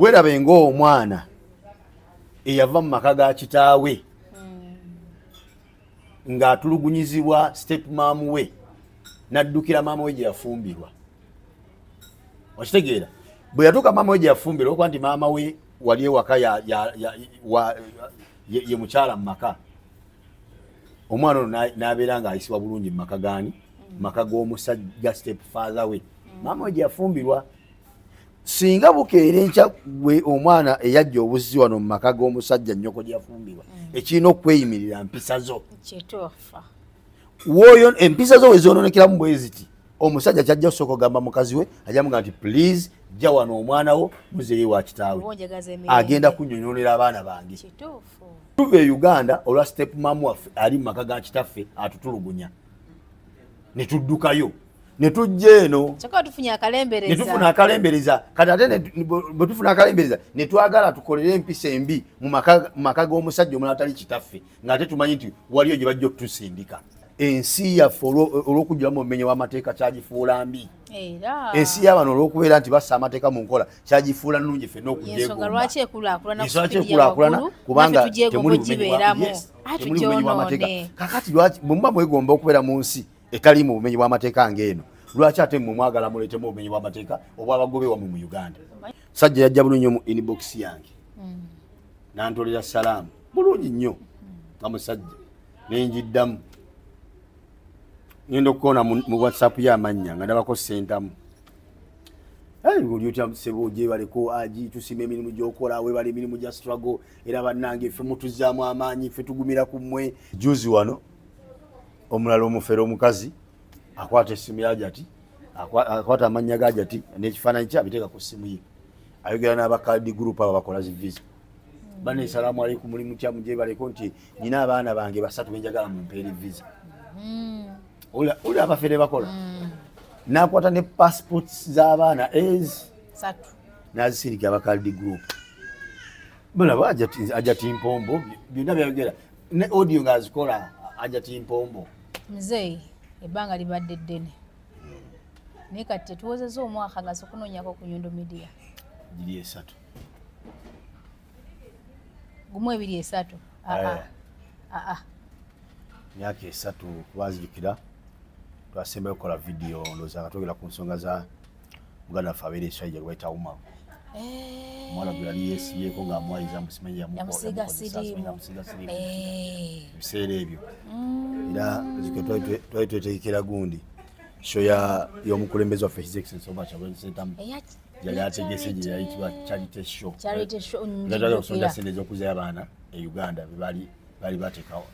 Weerabe ng'omwana eyava mu maka ga kitaawe ng'atulugunyizibwa step mom we, n'addukira maama we gye yafumbirwa. Okitegeera? Bwe yatuuka maama we gye yafumbirwa, okuba nti maama we wali ewaka ye mukyala mu maka, omwana ono n'abeera ng'ayisibwa bulungi mu maka gaani? Maka g'omusajja step father we, maama we gye yafumbirwa. Singa bukeera enkya gwe omwana eyajja obuzzi wano mu maka g'omusajja nnyoko gye yafumbirwa, ekirina okweyimirira mpisa zo. Woyo empisa zo wezoononekeramu bwe ziti, omusajja kyajja okusooka ogamba mukazi we, ajja mugamba nti please jja wano omwana wo muzeeyo wa kitaawe, agenda kunnyonnyonera abaana bange. Tuva e Uganda olwa step mom waffe ali mu maka ga kitaffe atutulugunya, ne tuddukayo ne tujja eno ne tufuna akalembereza. Kati ate bwe tufuna akalembereza ne twagala tukolere empisa embi mu maka g'omusajja omulala atali kitaffe, ng'ate tumanyi nti waliyo gye bajja okutusindika. Ensi yaffe olw'okujjulamu obumenyi bw'amateeka kyagifuula mbi. Ensi y'abano olw'okubeera nti bassa amateeka mu nkola kyagifuula nnungi ffenna okugyegomba. Lwaki ekulaakulana kubanga temuli bumenyi bw'amateeka. Kakati lwaki bwe muba mwegomba okubeera mu nsi etali mu bumenyi bw'amateeka ng'eno, lwaki ate mmwe mwagala muleetemu obumenyi bw'amateeka obwabagobe wammwe mu Uganda? Sajja yajja bulungi nnyo mu inbox yange n'antolera salaamu bulungi nnyo nga musajja, ne njiddamu. Ngenda okukoona mu WhatsApp y'amannya nga ndabako Ssentamu. Oli otya ssebo, gyebaleko agi, tusiima emirimu gy'okola, weebale emirimu gya struggle, era bannange ffe mutuzzaamu amaanyi, ffe tugumira ku mmwe. Juzi wano omulala omufere omukazi akwata essimu ya Hajati, akwata amannya ga Hajati n'ekifaananyi kye abiteeka ku ssimu ye, ayogera n'abakadi group abo bakola zi visa. Bane salaamu aleikum, muli mutya, mugyebaleko nti nina abaana bange basatu benjagala mumpeere visa. Oli abafere bakola n'akwata ne passports z'abaana satu n'azisindika abakadi group. Mulaba Hajati Mpombo byonna byayogera ne audio ng'azikola Hajati Mpombo. Muzeeyi ebbanga libadde ddene, naye kati tetuwozezza omwaka nga sikunoonyako ku Nyundo Media. Giri esatu. 1 2 3. Myaka esatu kubazirikira twasembayo okukola vidiyo, ndowooza nga twogera ku nsonga za muganda waffe abeera eswaija gwe bayita Umar. Omwana gwe yali yeesibyeko ng'amuwayiza musimanyi yamusiiga siriimu ebiseera ebyo. Era twali twetegekera gundi show y'omukulembeze waffe His Excellency Omar Kyagulanyi Ssentamu yali ategese gye yayitibwa Charity Show. Nga okusonda ssente ez'okuzzayo abaana e Uganda be bali bateekawo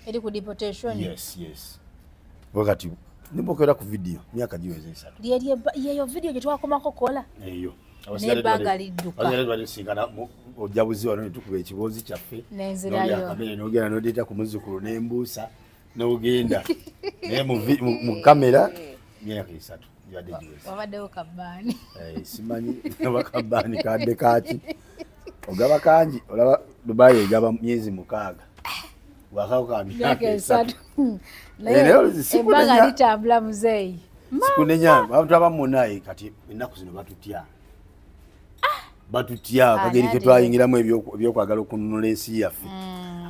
eri ku deportation. Yes, yes. Wakati nimbokera ku video myaka giweze esatu. Yeyo video gye twakomako kola eyo n'ebbanga lidduka. Abasigadde ojja buzi wano ne tukuba ekiboozi kyaffe n'enzirayo n'ogenda n'odeeta ku muzzukulu n'embuusa n'ogenda naye mu kamera myaka esatu gibadde giweze. Wabaddewo kabbaani. Simanyi oba kabbaani kadde kaaki, ogaba kangi. Olaba Dubai egaba myezi 6 wakako ka myaka esatu. Ebbanga litambula muzeeyi. Sikunenya abantu abamu naye kati ennaku zino batutya. Batutya akageri ke twayingiramu ebyokwagala okununula ensi yaffe.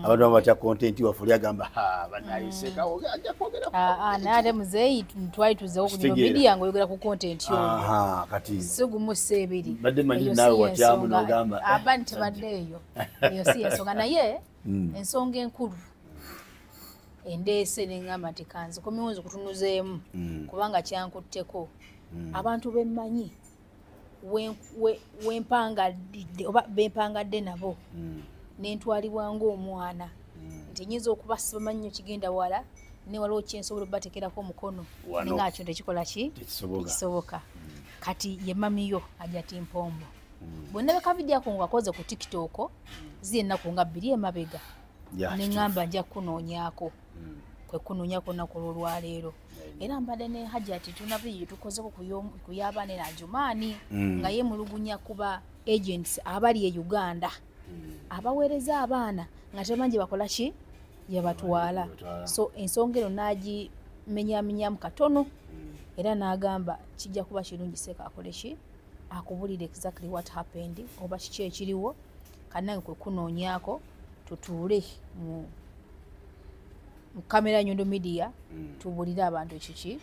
Abantu abamu batya content waffe, oli agamba bannaaye sekawo ajja kwogera. Naye ate muzeeyi twali tuzzeewo ku Nyundo Media ng'oyogera ku content oyo. Kati si gumu si ebiri. Mbadde mmanyi naawe watyamu n'ogamba. Aba ntibadde eyo. Eyo si ensonga, naye ensonga enkulu endeese neŋŋamba nti kanzi komyewo kutunuzeemu kubanga kyankutteko. Abantu bemmanyi wempangadde oba bempangadde nabo nentwalibwa ng'omwana nti nyinza okuba sibamanyi nnyo kigenda wala, ne waliwo kyensobola obbateekerako omukono naye nga kyo tekikola ki tekisoboka. Kati ye mamiyo Hajati Mpombo. Bwe ndabeka vidiyo ako ng'akoze ku TikTok ziri ennaku nga 2 emabega, ne ŋŋamba nja kunoonyaako kwe kunoonyako olunaku olw'olwaleero. Era mbadde ne Hajati tulina vidiyo tukozeko ku y'abaana era Ajumaani nga yeemulugunya kuba agents abali e Uganda abaweereza abaana nga tebamanyi gye bakola ki gye batwala. So ensonga eno n'agimenyamenyamu katono era n'agamba kijja kuba kirungi seeka akole ki Akubulire exactly what happened oba kiki ekiriwo kanange kwe kunoonyaako tutuule mu kamera Nyondo Media tubulire abantu ekiki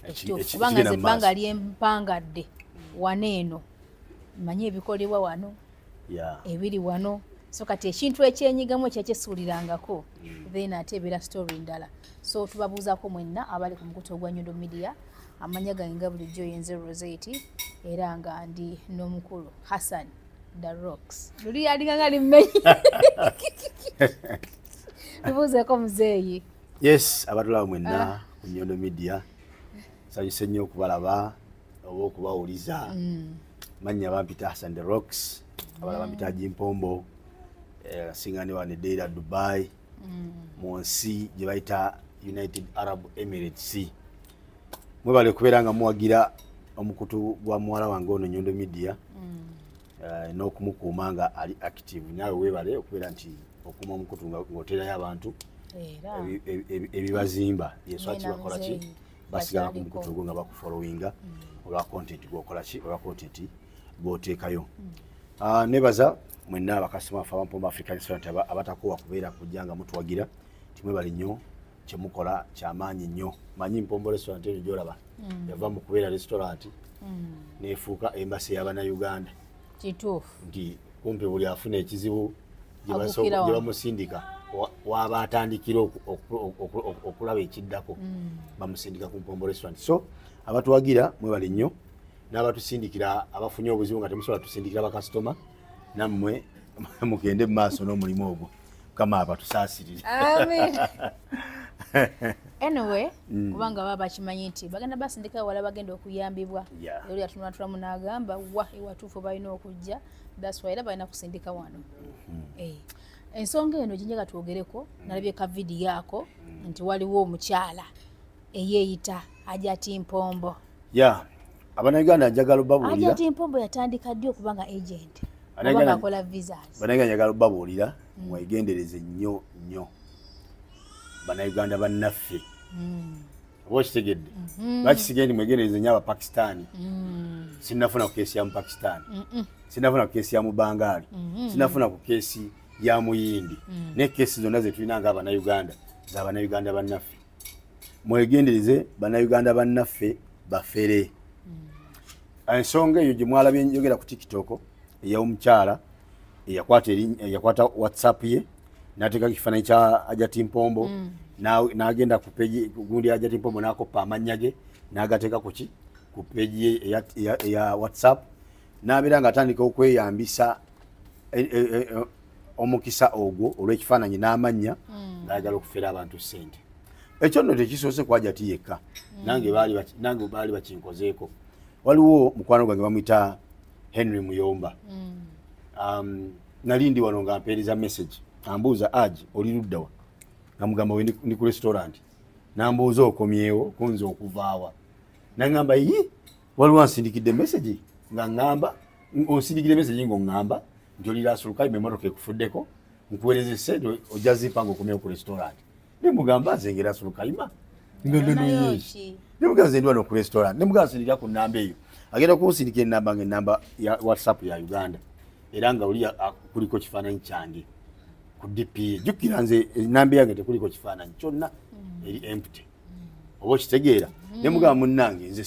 ekituufu kubanga nze ebbanga lyempangadde wano eno mmanyi ebikolebwa wano ebiri wano so kati ekintu ekyenyigamu ekyekyesuulirangako then ate ebeera story ndala. So tubabuuzaako mwenna abali ku mukutu ogwa Nyondo Media. Amanya gange nga bulijjo yenze Rosette era nga ndi n'omukulu Hassan The Rocks. Luli yalinga nga limmenyi. Tubuuzeeko muzeeyi. Yes, abatulaba mwenna ku Nyondo Media. Nsanyuse nnyo okubalaba oba okubawuliza. Mannya bampita Hassan The Rocks, abalala bampita Jimpombo. Singa ndi wano eddeera Dubai mu nsi gye bayita United Arab Emirates. Mwebale kubeera nga muwagira omukutu gwa muwala wange ono Nyondo Media n'okumukuuma nga ali active. Naawe weebale okubeera nti okuuma omukutu ng'oteerayo abantu ebibazimba. Yensonga ki bakola ki? Basigala ku mukutu ogwo nga bakufollowinga olwa content gw'okola ki, olwa content gw'oteekayo. Nebaza mwenna abakasitoma baffe aba Mpombo African Restaurant abatakoowa kubeera kujja nga mutuwagira, timwebale nnyo kyemukola kyamaanyi nnyo. Manyi Mpombo Restaurant eno gy'olaba yava mu kubeera restaurant neefuuka embassy y'Abannayuganda. Kituufu nti kumpi buli afuna ekizibu gye bamusindika waba atandikira okulaba ekiddako bamusindika ku Mpombo Restaurant. So abatuwagira mwebale nnyo, n'abatusindikira abafunye obuzibu nga temusobola tusindikira bakasitoma, nammwe mugende mu maaso n'omulimu ogwo. Mukama abatusaasirire. Amen. Anyway, kubanga baba bakimanyi nti bagenda basindika wala bagenda okuyambibwa. Era yatunatulamu n'agamba wa ewatuufu balina okujja, that's why era balina kusindika wano. Ensonga eno gye twogereko nalabye ka vidiyo ako nti waliwo omukyala eyeeyita Hajati Mpombo. Abannayuganda njagala obabuulira. Hajati Mpombo yatandika ddi okuba nga agent? Oba ng'akola visas? Bannayuganda njagala obabuulira mwegendereze nnyo nnyo Bannayuganda bannaffe. Oba okitegedde? Lwaki sigenda mwegendereze nnyo Abapakistani? Sinnafuna ku keesi ya Mupakistani, sinnafuna ku keesi ya Mubangaali, sinnafuna ku keesi ya Muyindi. Ne keesi zonna ze tulina nga Abannayuganda za Bannayuganda bannaffe. Mwegendereze Bannayuganda bannaffe bafere. Ensonga eyo gye mwalabye njogera ku TikTok ey'omukyala eyakwata WhatsApp ye n'ateekako ekifaananyi kya Hajati Mpombo n'agenda ku page gundi ya Hajati Mpombo n'akoppa amannya ge n'agateeka ku ki ku page ye eya WhatsApp n'abeera ng'atandika okweyambisa omukisa ogwo olw'ekifaananyi n'amannya ng'ayagala okufera abantu ssente. Ekyo nno tekisoose ku Hajati yekka, nange baali bakinkozeeko. Waliwo mukwano gwange bamuyita Henry Muyomba. Nali ndi wano nga mpeereza message ambuuza aji oli luddawa, nga mugamba we ndi ku restaurant, nambuuza okomyewo kunze okuvaawa, nangamba yi waliwo ansindikidde message nga ngamba onsindikidde message ng'oŋŋamba nti oli Rasulukaima emmotoka ekufuddeko nkuweereza essente ojja zimpa ng'okomyewo ku restaurant. Ne mugamba nze ngera Rasulukaima nemugamba nze ndi wano ku restaurant, ne mugamba nsindikira ku nnamba eyo. Agenda kunsindikira ennamba nga ennamba ya WhatsApp ya Uganda era nga oli kuliko kifaananyi kyange ku DP. Jjukira nze ennamba yange tekuliko kifaananyi kyonna, eri empty. Oba okitegeera? Ne mugamba munnange nze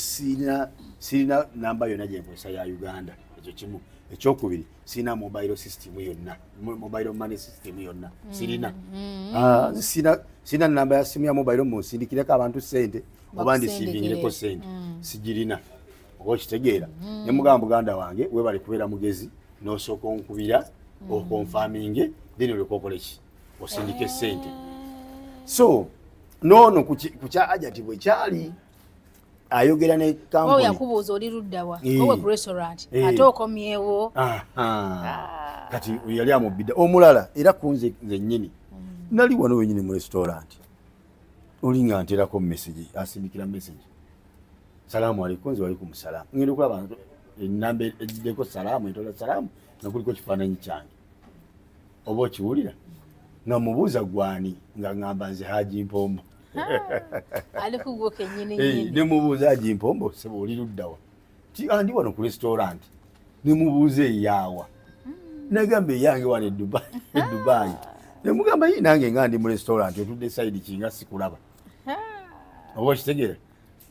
sirina namba yonna gye nkozesa ya Uganda, ekyo kimu. Ekyokubiri sirina mobile system yonna, mobile money system yonna sirina. Sirina namba ya simu ya mobile munsindikireko abantu ssente oba ndisiivingireko ssente, sigirina. Oba okitegeera? Ne mugamba muganda wange weebale kubeera mugezi n'osooka onkubira okonfaminge then olyoke okole ki osindike ssente. So noono ku kya Hajati bwe kyali ayogera ne kampuni. Yakubuuza oli luddawa owe ku restaurant ate okomyewo. Kati yali amubbidde omulala era ku nze nnyini nali wano wennyini mu restaurant oli nga nterako message asindikira message salaamu alaikum, nze walikum salaamu. Ngenda okulaba ennamba ejiddeko salaamu etola salaamu nga kuliko kifaananyi kyange. Oba okiwulira? Nga mubuuza gwani nga ŋŋamba nze Haji Mpombo. Ali ku gwo kennyini nnyini. Ne mubuuza Haji Mpombo sebo oli luddawa? Ndi wano ku restaurant. Nemubuuza eyaawa. Nagamba eyange wano e Dubai. Nemugamba ye nange nga ndi mu restaurant otudde side ki nga sikulaba. Oba okitegeera?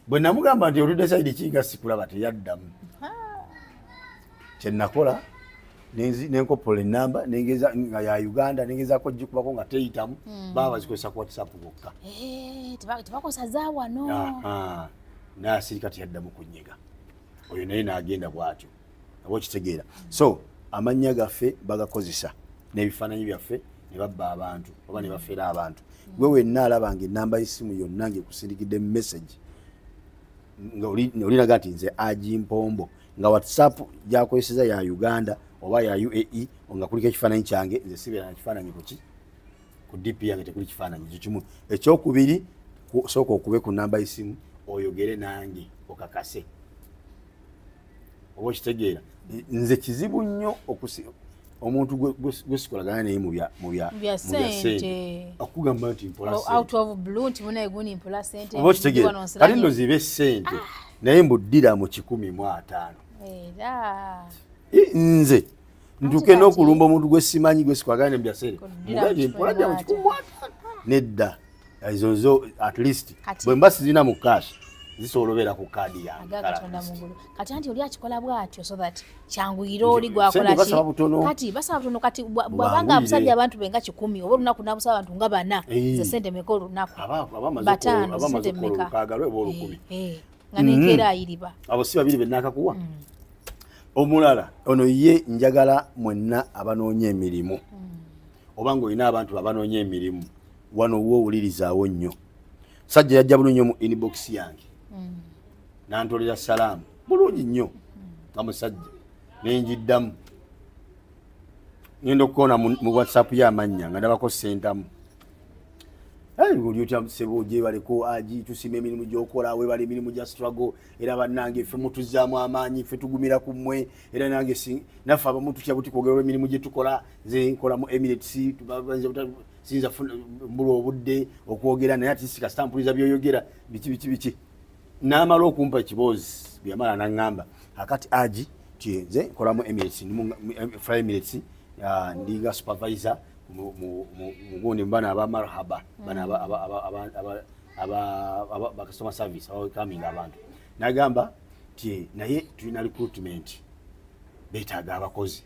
Bwe namugamba nti otudde side ki nga sikulaba, teyaddamu. Kyenakola, nenkopola enamba, nengeza nga ya Uganda, nengezaako gikubako nga teyitamu. Baba bazikozesa ku WhatsApp bokka. Eh, tebakozesa za wano. Naasirika, teyaddamu kunyega. Oyo naye n'agenda bw'atyo. Oba okitegeera? So amannya gaffe bagakozesa n'ebifaananyi byaffe ne babba abantu oba ne bafeera abantu. Gwe wenna alaba nga enamba y'essimu yonna ng'ekusindikidde message nga olinaga nti nze Aji Mpombo, nga WhatsApp gyakozeseza ya Uganda oba ya UAE, nga kuliko ekifaananyi kyange, nze sibeera na kifaananyi kuki ku DP yange, tekuli kifaananyi. Ekyo kimu. Ekyokubiri, sooka okube ku namba y'essimu oyogere nange okakase. Oba okitegeera? Nze kizibu nnyo omuntu gwe sikolagana naye mu bya Mu bya sente sente. okugamba nti mpola sente. Out of blue nti munaye gundi mpola sente. Oba okitegeera? Wano nsiranye. Kati nno zibe sente, naye mbuddira mu 150. Era Nze ntuke kati- n'okulumba omuntu gwe simanyi, gwe sikolagana naye mu bya sente, Kuddira mugambye mu mpola ddira mu 150. 150. Nedda, ezo zo at least Kati- bwe mba sizina mu cash, zisobola obeera ku kaadi yange. Aga Kale Katonda at least. mugulu. Kati anti oli akikola bw'atyo so that kyanguyire oli gwakola. Sente basaba butono. Kati basaba butono. Kati bw'abanga Bubanguyire. abusabye abantu be nga 100 oba olunaku n'abusaba abantu nga bana, ze sente meka olunaku? Aba amaze Bataano, aba amaze sente okukola mmeka? olukaaga lwe oba olukumi. Eh, nga nenkeera ayiriba. Abo si babiri bennaakakuwa. Omulala ono ye njagala mwenna abanoonya emirimu, oba ng'olina abantu abanoonya emirimu, wano wo owulirizaawo nnyo. Sajja yajja bulungi nnyo mu inbox yange, nantolera salaamu bulungi nnyo nga musajja, nenjiddamu. Ngenda okukoona mu WhatsApp y'amannya nga ndabako Sentamu. Oli otya sebo? Gyebaleko Aji, tusima emirimu gyokola, webala emirimu gya struggle. Era bannange ffe mutuzaamu amaanyi, ffe tugumira ku mmwe. Era nange naffe abamu tutya buti kwogera emirimu gye tukola. Nze nkola mu Emirates, siyinza mbula obudde okwogera, naye ati kasita mpuliza byoyogera, biki biki biki. N'amala okumpa ekiboozi, bwe yamala naŋŋamba akati, Aji, ti nze nkola mu Emirates, ndi mu Fly Emirates, ndinga supervisor mu gundi bano aba marhaba, bano aba customer service abawelcoming abantu. Nagamba ti naye tulina recruitment, beetaaga abakozi.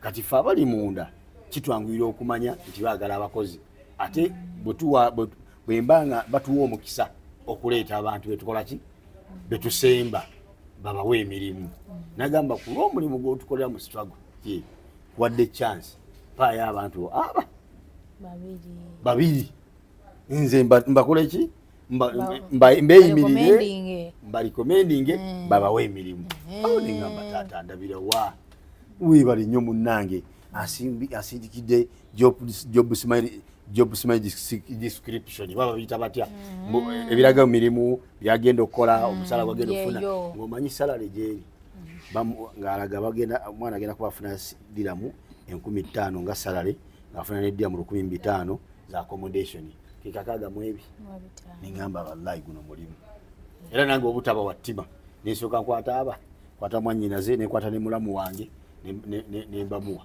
Kati ffe abali munda kitwanguyira okumanya nti baagala abakozi, ate bwe mba nga batuwa omukisa okuleeta abantu betukola ki, betusemba babawe emirimu. Nagamba ku lw'omulimu gwotukolera mu struggle, ye wadde chance paayo abantu aba babiri. Babiri, nze mbakole ki? Mbeeyimirire, Barecommendinge. Mbarecommendinge babawe emirimu. Awo nengamba, taata ndabira wa, weebale nnyo munnange. Asindikidde job smile description, baba biyita batya? Ebiraga mirimu byagenda okukola, omusala gwagenda okufuna. Yeeyo. Ng'omanyi salary gyeri, ng'alaga bagenda omwana agenda kuba afuna diramu 5,000 nga salary, ng'afuna ne diramu 1,500 za accommodation, kekakaaga mu ebi. Mu 5. Neŋŋamba wallahi guno mulimu. Era nange obutaba wa ttima, nensooka nkwata aba kwata mwannyinaze, nenkwata ne mulamu wange, nembamuwa.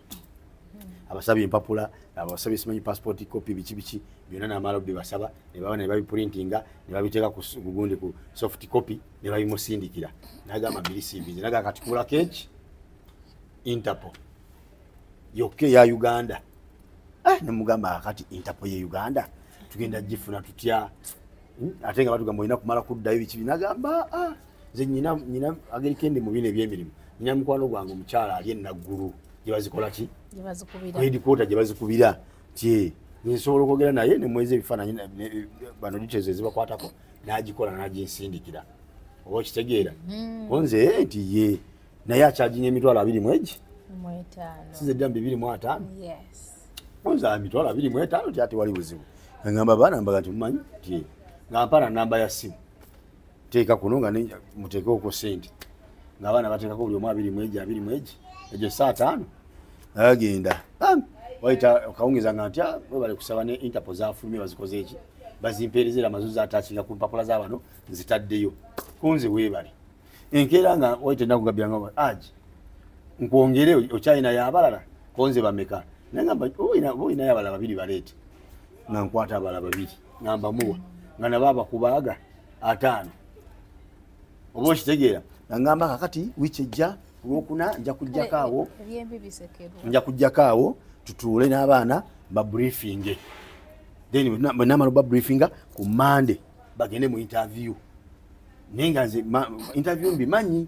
Abasabye empapula, abasabye simanyi passport copy, biki biki byonna, namala bibasaba, ne baba ne babiprintinga ne babiteeka ku gundi, ku soft copy, ne babimusindikira. Nagamba mbirisiivinze. Naga kati kulako eki Interpol yokka eya Uganda. Nemugamba akati Interpol ye Uganda tugenda gifuna tutya? Ate nga batugamba olina kumala kuddayo biki. Nagamba, nze nyina agerikendi mu bino ebyemirimu, nyina mukwano gwange omukyala ali enaggulu gye bazikola ki, gye bazikubira. Headquarter gye bazikubira, ti nsobola okwogera naye nemweza ebifaananyi bano details ezibakwatako, n'agikola n'aginsindikira. Oba okitegeera? Konze nti ye naye akyaginya 25,000 egi Mu 5. Size dda mu 25. Yes. Konze 25,000, ti ate wali buzibu. Agamba baana mbaga nti mumanyi ti nga mpana namba ya simu, teeka kuno nga muteekeko sente, ng'abaana bateekako buli omu abiri mu egi, abiri mu egi, egyo saa 5 agenda. Wayita okawungeza nga nti, webale kusaba ne Interpol zafulumye, bazikoze eki, bazimpeereza, era amazu zatakinga ku mpapula z'abano nzitaddeyo. Kunze weebale. Enkeera nga wayita ennaku gabyanga, aji Nkwongere okyalina y'abalala konze bameka. Nangamba oyina y'abalala babiri baleete. Nga nkwata abalala babiri ngamba muwa nga nabo abakubaaga 5. Oba okitegeera. Nangamba kakati wiiki ejja olwokuna nja kujjako awo. Nja kujjako awo tutuule n'abaana babriefinge. Then bwe namala babriefinga ku Monday bagende mu interview. Naye nga nze interview mbimanyi.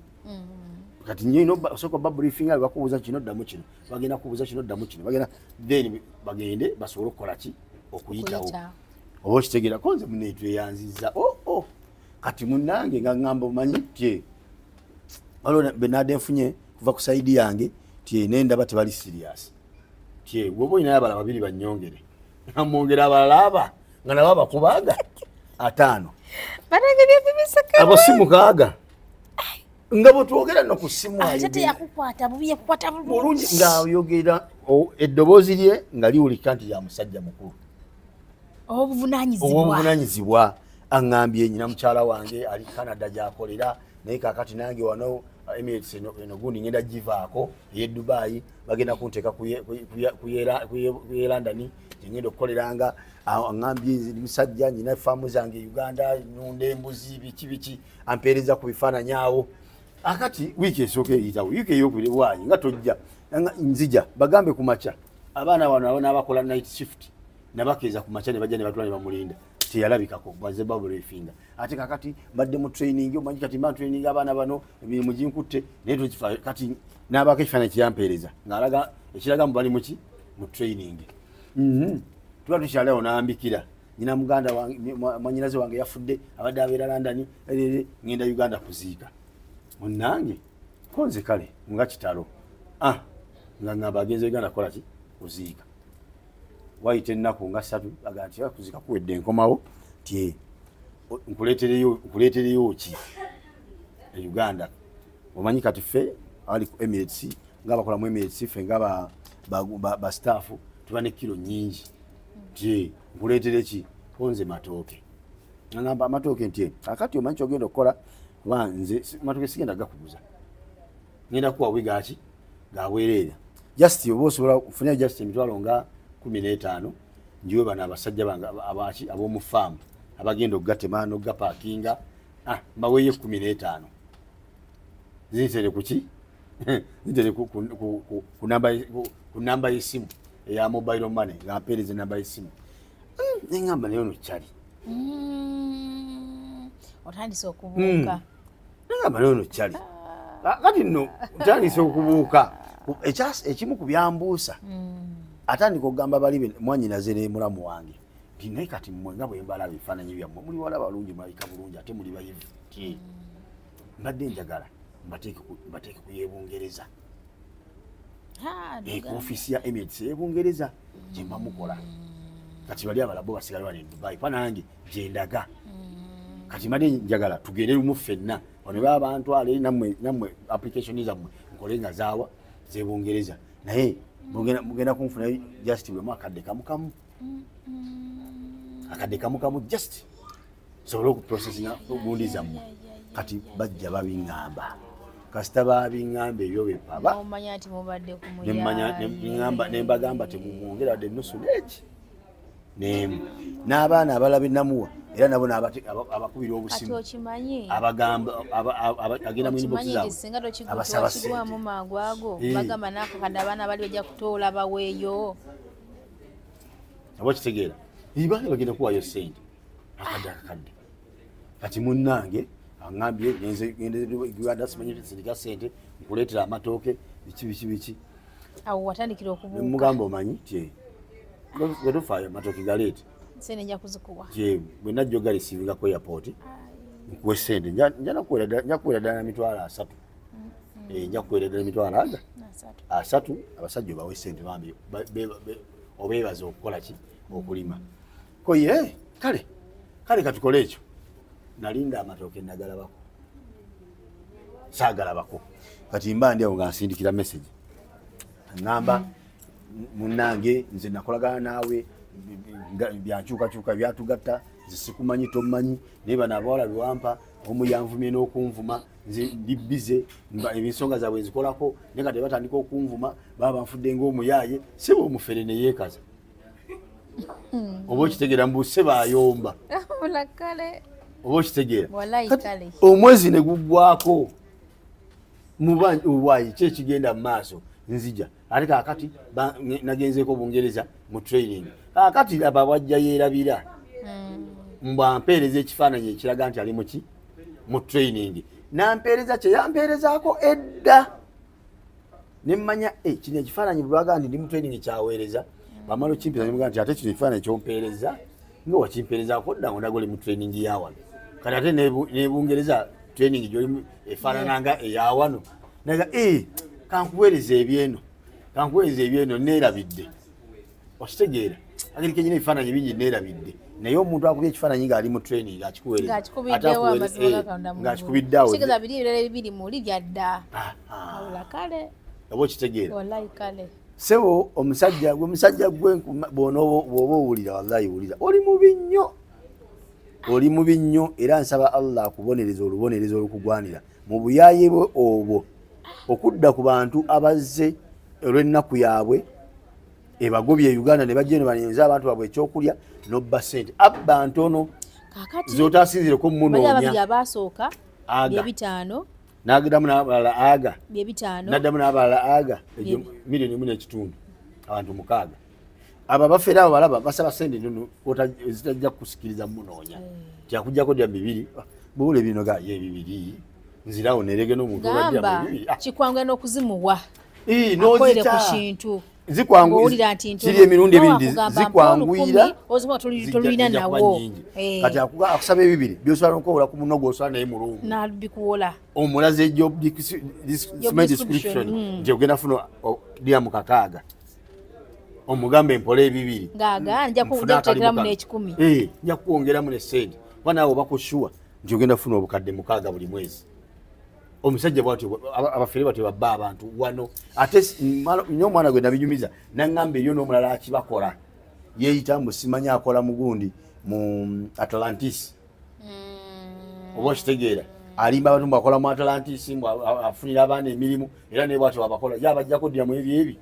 Kati nnyo osooka babriefinga bakubuuza kino ddamu kino, bagenda kubuuza kino ddamu kino, bagenda then bagende basobole okukola ki okuyitawo. Oba okitegeera ko nze munne tweyanzizza. Oh kati munnange nga ŋŋamba omanyi tye waliwo be nadde nfunye kuva ku sayidi yange tye nendaba tebali serious. Tye bw'oba olinayo abalala babiri bannyongere, nga mwongera abalala aba nga nabo abakubaaga 5. Abo si 6. Nga bwe twogera nno ku ssimu bulungi ng'ayogera eddoboozi lye nga liwulika nti ya musajja mukulu. Obuvunaanyizibwa. Aŋŋambye nnyina mukyala wange ali Canada gy'akolera naye kaakati nange wano Emirates eno gundi ngenda givaako ey'e Dubai bagenda kunteeka ku ye London gye ngenda okukoleranga. Aŋŋambye nze ndi musajja nnyina faamu zange e Uganda nnunda embuzi biki biki ampeereza ku bifaananyi awo. Akati wiiki esooka eyitawo wiiki eyokubiri bwanyi nga tojja nzija bagambe ku makya abaana wano n'abakola night shift nabakeeza ku makya ne bajja ne batula ne bamulinda. Teyalabikako baze babriefinga. Ate kakati mbadde mu training omanyi kati mba training abaana bano emirimu ginkutte naye tukifa kati n'abaako ekifaananyi kyeyampeereza ng'alaga ekiraga mu bali muki mu training. Tuba tukyali awo n'ambikira nnyina muganda wange mwannyinaze wange yafudde abadde abeera London ngenda Uganda kuziika. Munnange ko nze kale nga kitalo nga ŋŋamba agenze Uganda kukola ki kuziika. Wayita ennaku nga 3 aga nti kuziika kuwedde nkomawo tye nkuleetereyo ki e Uganda. Omanyi kati ffe abali ku Emirates nga bakola mu Emirates ffe nga ba staff tuba ne kilo nnyingi. Tye nkuleetere ki konze matooke. Ngamba amatooke nti kakati omanyi ky'ogenda okukola kuba nze matooke sigenda gakuguza. Ngenda kuwa wigaaki gaweerera. Just oba osobola ofunayo just emitwalo nga 15 njiwe bano abasajja bange abaki ab'omu faamu abagenda okugatema n'okugapaakinga mbaweeyo 15. Zintere ku ki? Zintere ku namba y'essimu eya mobile money nga mpeereza enamba y'essimu. Ne ŋŋamba naye ono kyali. Otandise okubuuka. Ne ŋŋamba naye ono kyali. Kati nno otandise okubuuka. Ekimu ku byambuusa. Atandika okugamba bali mwannyinaze ne mulamu wange nti naye kati mmwe nga bwe mbalaba ebifaananyi byammwe muli wala balungi mulabika bulungi ate muli bayivu. Mbadde njagala mbateeke ku y'e Bungereza. Ku ofiisi ya Emirates ey'e Bungereza gye mba mukola. Kati bali abalala bo basigala wano e Dubai kuba nange gye ndaga. Kati mbadde njagala tugende lumu ffenna wano baba bantwala eri nammwe application zammwe nkole nga zaawa z'e Bungereza naye mugenda kunfuna just bwe mu akadde kamu kamu. Akadde kamu kamu just sobola okuprocessinga gundi zammwe. Kati bajja babiŋŋamba. Kasita babiŋŋamba ebyo bepaba. Omanya nti mubadde ku muyaaye. Ne mbagamba temumwongera wadde ennusu n'eki n'emu. N'abaana abalala be namuwa era nabo abakubira obusimu. Abagamba agenda mu inbox zaabwe. Singa tokigwamu mangu ago bagamba n'akakadde abaana bali bajja kutoola baweeyo. Oba kitegeera. Baali bagenda kuwaayo ssente akadde akakadde. Kati munnange aŋŋambye ngenze Uganda simanyi sindika ssente nkuleetera amatooke biki biki biki. Awo watandikira okubuuka. Ne mugamba omanyi tye bwe tufaayo amatooke galeete. Ssente nja kuzikuwa. Tye bwe najja ogalisiivinga ku airport nkuwe ssente nja kuweera ddala mitwalo 3. Nja kuweera ddala emitwalo aga 3 abasajja obawe ssente bambi obeebaza okukola ki okulima. Ko ye kale kale katukole ekyo. Nalinda amatooke nagalabako. Saagalabako. Kati mba ndi awo nga nsindikira message. Ŋŋamba munnange nze nakolagana naawe byankyukakyuka byatugatta Nze sikumanyi, tomanyi, naye bano abawala bewampa omu yanvumye n'okunvuma, nze ndi bize ensonga zaabwe nzikolako, naye kati batandika okunvuma baba banfudde ng'omuyaaye. Seba omufere ne yeekaza. Oba okitegeera mbu seba ayomba. Oba okitegeera. Omwezi ne guggwako muba ki ekigenda mu maaso nzija. Ate kaakati nagenzeeko Bungereza mu training. Kaakati aba wajja yeerabira. Mbwampeereza ekifaananyi ekiraga nti ali muki mu training. Nampeereza kye yampeerezaako edda. Ne mmanya kino ekifaananyi bwe nti ndi mu training kyaweereza. Bamala okimpeereza ne mugamba nti ate kino ekifaananyi ky'ompeereza nga wakimpeerezaako dda ngo oli mu training ya wano. Kati ate ne Bungereza training gy'olimu efaanana nga eya wano. Naga kankuweereza ebyeno. Kankuweereza ebyeno neerabidde. Okitegeera. Ageri kenyini ebifaananyi bingi neerabidde. Naye omuntu akubye ekifaananyi ng'ali mu training akikuweereza. Ng'akikubidde awo. Kitegeeza biri ebirala ebibiri muli bya dda. Wabula kale. Oba okitegeera. Wallahi kale. Sebo omusajja gwe bw'oba owulira wallahi wulira. Oli mubi nnyo. Oli mubi nnyo era nsaba Allah akubonereza olubonerezo olukugwanira. Mu buyaaye bwe obwo okudda ku bantu abazze olw'ennaku yaabwe ebagobye Uganda ne bajja eno banenza abantu baabwe ekyokulya n'obba ssente. Abba ntono z'otaasinziireko munoonya. Bali ababiri abaasooka bye bitaano. N'ageddamu n'abalala aga. Bye bitaano. N'addamu n'abalala aga. Egyo miliyoni 1.5 abantu 6. Abo abafere abo balaba basaba ssente ntono ezitajja kusikiriza munoonya. Kyakuggyako dya bibiri. Bw'owulira bino ga ye bibiri. Nzirawo neerege n'omuntu olwa dya bibiri. Kikwanguya n'okuzimuwa. Akolere ku kintu. Ziri emirundi ebiri zikwanguyira kati akusaba ebibiri by'osobola n'okwowola ku munno gw'osobola naye mulungu n'abikuwola omulaze job description nti ogenda funa dya mu 6 omugambe mpola ebibiri ng'agaana nja kuteekeramu n'ekikumi nja kukwongeramu ne ssente kuba naawe oba kushuwa nti ogenda funa obukadde 6 buli mwezi. Omusajja bw'atyo abafere batyo babba abantu wano ate nnyo omwana gwe nabinyumiza n'aŋŋamba eriyo n'omulala akibakola yeeyita mbu simanyi akola mugundi mu Atlantis. Oba okitegeera alimba abantu mbu akola mu Atlantis mbu afunira abaana emirimu era naye bw'atyo abakola ye abajjako ddira mu ebyo ebi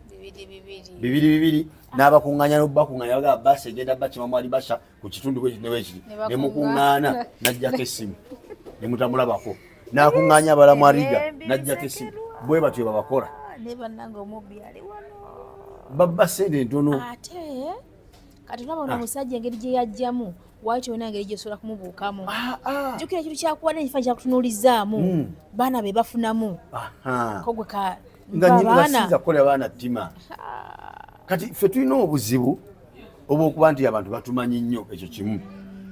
bibiri bibiri n'abakuŋŋaanya n'okubakuŋŋaanya bagamba baasi egenda bakima mwali basha ku kitundu ne weekiri ne mukuŋŋaana n'aggyako essimu ne mutamulabako. N'akuŋŋaanya abalala mu Ariga n'aggyako essimu bwe batyo babakola. Ne bannange omubbi ali wano. Babba ssente ntono. Ate kati olaba ono omusajja engeri gye yajjamu waali tolina ngeri gy'osobola kumubuukamu. Jjukira ekintu kyakuwa n'ekifaananyi kyakutunuulizaamu baana be bafunamu. Ko gwe ka nga siyinza kukolera baana ttima. Kati ffe tulina obuzibu obw'okuba nti abantu batumanyi nnyo ekyo kimu.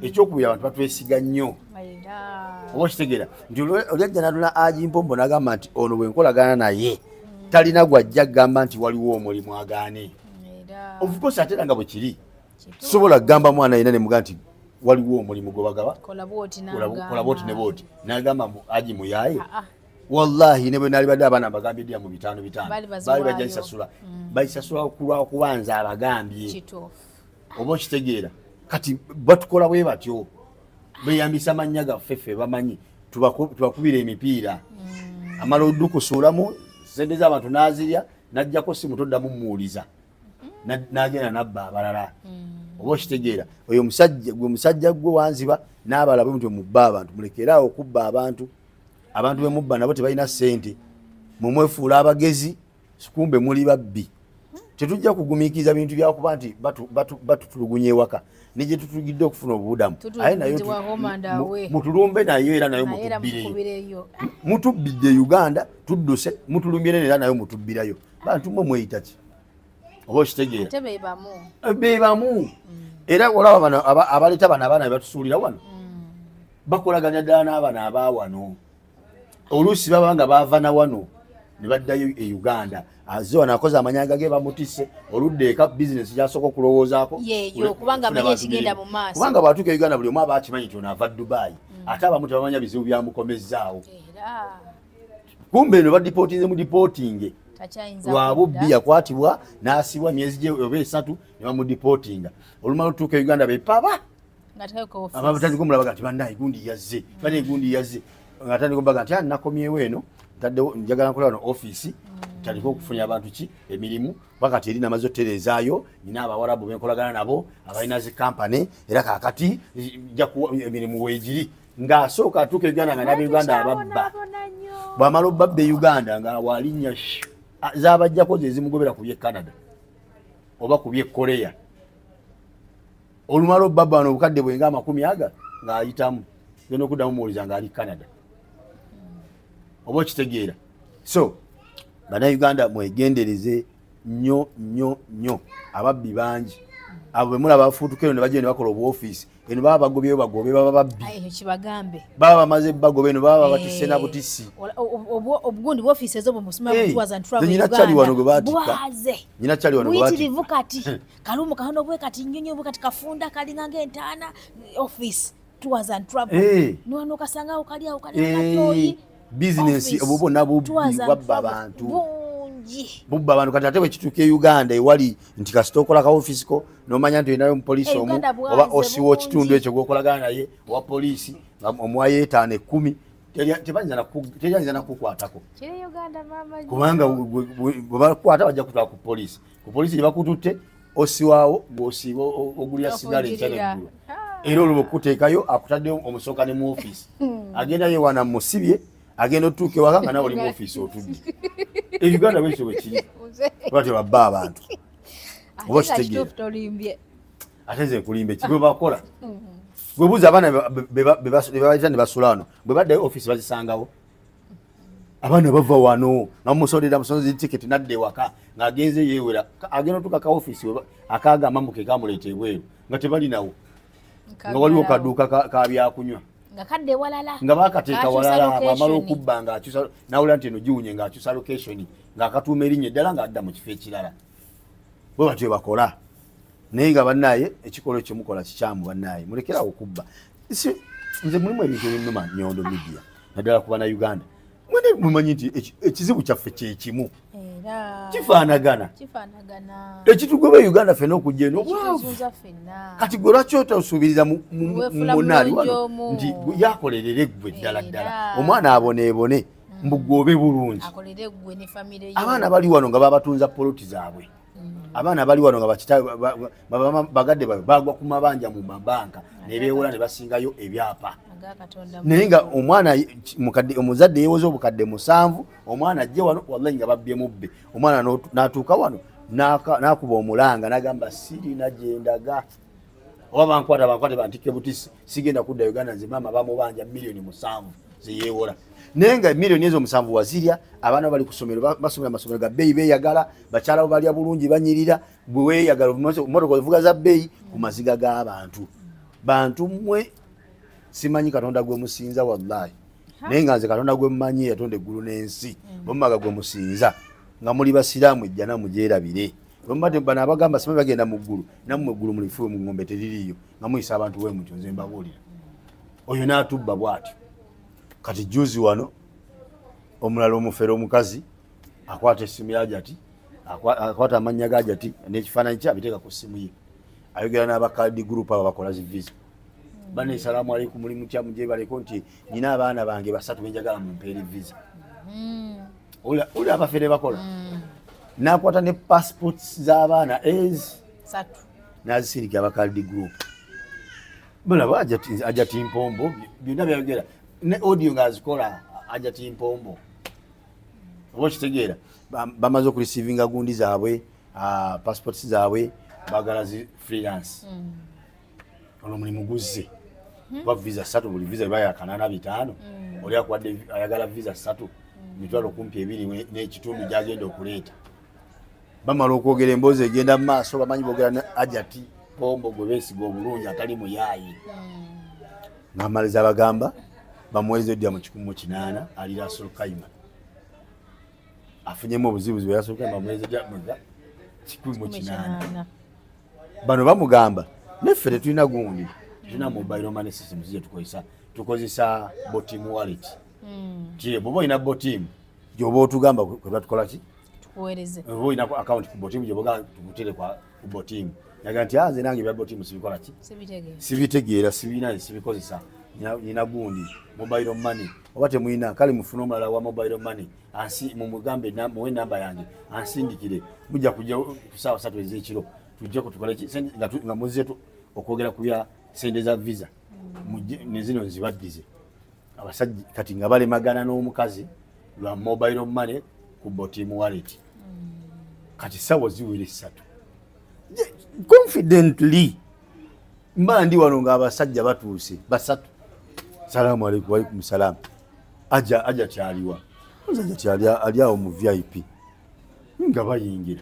Ekyokubiri abantu batwesiga nnyo. Oba okitegeera nti oli ajja n'atula Haji Mpombo n'agamba nti ono bwe nkolagana naye talina gw'ajja kugamba nti waliwo omulimu agaane. Of course ate era nga bwe kiri. Sobola kugamba mwana yenna ne mugamba nti waliwo omulimu gwe bagaba. Kola bw'oti ne bw'oti. N'agamba mbu Haji muyaaye. Wallahi ne bwe naalibadde abaana mbagambye dya mu 5 5. Baali bajja gisasula. Bagisasula kulwa nze abagambye. Oba okitegeera. Kati batukola bwe batyo. Beyambisa mannya gaffe ffe bamanyi tubakubira emipiira. Amala oddukusuulamu ssente z'abantu n'azirya n'aggyako simu toddamu mmuwuliza. N'agenda n'abba abalala. Oba okitegeera oyo musajja gwe musajja gwe wanziba n'abalala bwe mutyo mubba abantu mulekere awo okubba abantu. Abantu be mubba nabo tebalina ssente. Mumwefuula abagezi kumbe muli babbi. Tetujja kugumiikiriza bintu byakuba nti batutulugunya ewaka ne gye tutulugidde okufuna obubudamu. Aye nayo mutulumbe nayo era nayo mutubbireyo. Mutubbidde Uganda tudduse mutulumbye era nayo mutubbirayo. Bantu mmwe mweyita ki? Oba okitegeera. Be bamu. Era olaba bano abaleeta bano abaana be batusuulira wano bakolaganya ddala n'abaana aba wano. Oluusi baba nga baava na wano ne baddayo e Uganda. Azze wano akoze amanyanga ge bamutisse oludda eka bizinesi gy'asooka okulowoozaako. Yeeyo kubanga amanyi ekigenda mu maaso. Kubanga bw'atuuka e Uganda buli omu aba akimanyi nti ono ava Dubai. Ate abamu tebamanya bizibu byamukomezzaawo. Kumbe eno badipootinze mu dipootinge. Lwa bubbi yakwatibwa n'asibwa myezi gye oba 3 ne bamudipootinga. Olumala otuuka e Uganda be paba. Abatandika omulaba nti bannaye gundi yazze, bannaye gundi yazze, ng'atandika obaga nti nakomyewo eno, ntaddewo njagala nkola wano ofiisi, ntandika okufunya abantu ki emirimu, wakati eri namaze otereezaayo, nina abawarabu benkolagana nabo abalina zi kampani, era kaakati nja kuwa emirimu weegiri. Ng'asooka atuuka e Uganda nga n'ab'Uganda ababba. Bw'amala obbabba e Uganda nga walinnya zaabajjako ze zimugobera ku by'e Canada oba ku by'e Korea. Olumala obbabba wano obukadde bwe nga 20 aga ng'ayitamu, genda okuddamu muwuliza ng'ali Canada. Oba okitegeera. So bannayuganda mwegendereze nnyo nnyo nnyo, ababbi bangi. Abo bwe mulaba bafuutuka eno ne bajja ne bakola obuofiisi, eno baba bagobyeyo bagobe, baba babbi. Ekyo kibagambe. Baba bamaze bagobe eno, baba batisse na butisi. Obugundi bw'ofiisi ezo bwe musoma Tours and Travel Uganda. Nnyina kyali wano gwe baatikka. Bwaze. Nnyina kyali wano gwe baatikka. Buyitirivu kati. Kalumu katono bwe kati, nnyonyi bwe kati, kafunda kalinga ng'entaana, office Tours and Travel. Niwano okasangawo kali awo kali akatoyi. Bizinensi obwo bwonna bubbi, bwabba abantu. Bungi. Bubba abantu. Kati ate bwe kituuka e Uganda ewali nti kasita okola ka ofiisi ko n'omanya nti olinayo omupoliisi omu oba osiwa ekitundu ekyo gw'okolagana naye owa poliisi omuwayo 5 10, tebayinza nakukwatako. Kubanga bwe bakukwata bajja kutwala ku poliisi. Ku poliisi gye bakututte osiwaawo gw'osiiba ogulira sigala enkya n'eggulo. Era olwo bw'okuteekayo akutaddeyo omusooka ne mu ofiisi. Agenda yeewaana musibye, agenda otuuka ewaka nga nawe oli mu ofiisi otudde. E Uganda bwekityo bwe kiri. Batyo babba abantu. Oba okitegeera. Ate nze nkulimbe ki bwe bakola. Bwe buuza abaana be bayita ne basula wano, bwe baddayo ofiisi bazisangawo. Abaana bava wano nga mumusondera musonzi tiketi n'adda ewaka ng'agenze yeewera, agenda otuuka ka ofiisi akagamba mbu ke kamuleeta ebweru nga tebalinawo. Nga waliwo kaduuka ka byakunywa. Nga kadde walala. Nga baakateeka walala, bw'amala okubba ng'akyusa, n'awulira nti eno giwunye ng'akyusa location, ng'akatuuma erinnya eddala ng'adda mu kifo ekirala. Bwe batyo bakola. Naye nga bannaye ekikolwa ekyo mukola kikyamu bannaye, mulekerawo okubba. Nze mulimu ebintu ebinnuma Nyondo Media, naddala ku bannayuganda. Mwene mumanyi nti ekizibu kyaffe kye kimu. Kifaanagana. Ekitugoba e Uganda ffenna okujja eno obwavu. Kati gwe lwaki otosuubiriza munaali wano nti yakolerere ggwe ddala ddala, omwana aboneebone mbu gwe obe bulungi. Abaana bali wano nga babatunza poloti zaabwe. Abaana bali wano nga bagadde baabwe bagwa ku mabanja mu mabanka ne beewola ne basingayo ebyapa. Naye nga omwana omuzadde yeewoze obukadde 7, omwana ajje wano wallahi nga babbye mubbe. Omwana n'atuuka wano n'akuba omulanga n'agamba sirina gye ndaga. Oba bankwata bankwate bantikke butisi, sigenda kudda Uganda nze maama bamubanja miliyoni 7 ze yeewola. Naye nga miliyoni ezo 7 wazirya, abaana bali ku ssomero basomera amasomero ga bbeeyi beeyagala, bakyala bo balya bulungi banyirira, gwe weeyagala mmotoka ozivuga za bbeeyi ku maziga g'abantu. Bantu mmwe simanyi Katonda gwe musinza wallahi. Naye nga nze Katonda gwe mmanyi yatonda eggulu n'ensi, bwe gwe musinza nga muli basiraamu ejjana mugyerabire. Bwe bano abagamba simanyi bagenda mu ggulu, nammwe eggulu mulifuwe mu ng'ombe teririiyo, nga muyisa abantu bwe mutyo nze mbabuulira. Oyo n'atubba bw'atyo. Kati juzi wano omulala omufere omukazi akwata essimu ya Hajati, akwata amannya ga Hajati n'ekifaananyi kye abiteeka ku ssimu ye. Ayogera n'abakadi group abo bakola zi visa. Bane salaamu aleikum muli mutya mugyebaleko nti nina abaana bange 3 benjagala mumpeere visa. Oli abafere bakola. N'akwata ne passports z'abaana ezi 3 n'azisindika abakadi group. Mulaba Hajati Mpombo byonna byayogera. Ne audio ng'azikola Hajati Mpombo. Oba okitegeera, bamaze okureceivinga gundi zaabwe, passports zaabwe, baagala zi freelance. Olwo omulimu guzze. Kuba visa 3, buli visa eba ya 85. Oli akuwadde ayagala visa 3, mitwalo kumpi 2 n'ekitundu gy'agenda okuleeta. Bamala okwogera emboozi egenda mu maaso, bamanyi boogera ne Hajati Mpombo gwe beesiga obulungi atali muyaayi. Ng'amaliza bagamba bamuweereza edda mu 180 ali Rasul Kaima. Afunyemu obuzibuzi bwe Rasul Kaima bamuweereza edda mu 180. Bano bamugamba neffe tetulina gundi, tulina mobile money systems ze tukozesa, tukozesa Botim wallet. Ti bw'oba olina Botim gy'oba otugamba kwe batukola ki? Tukuweereze. Oba olinako account ku Botimu gye tukutere ku Botimu. Yaga nti nze nange ebya Botimu sibikola ki? Sibitegeera, sibina sibikozesa. Nina gundi mobile money. Oba temulina kale mufune omulala wa mobile money. Ansi mumugambe muwe namba yange ansindikire. Mujja kujja ku ssaawa 3 ez'ekiro tujje kutukole ki nga muzze okwogera ku bya sente za visa. Ne zino nzibaddize. Abasajja kati nga balemagana n'omukazi lwa mobile money ku Botimu wallet. Kati ssaawa ziwera 3. Confidently mba ndi wano ng'abasajja batuuse basatu. Salamu aleikum wa alaikum salam. Aja kyaliwa. Omusajja kyali ali awo mu VIP. Nga bayingira.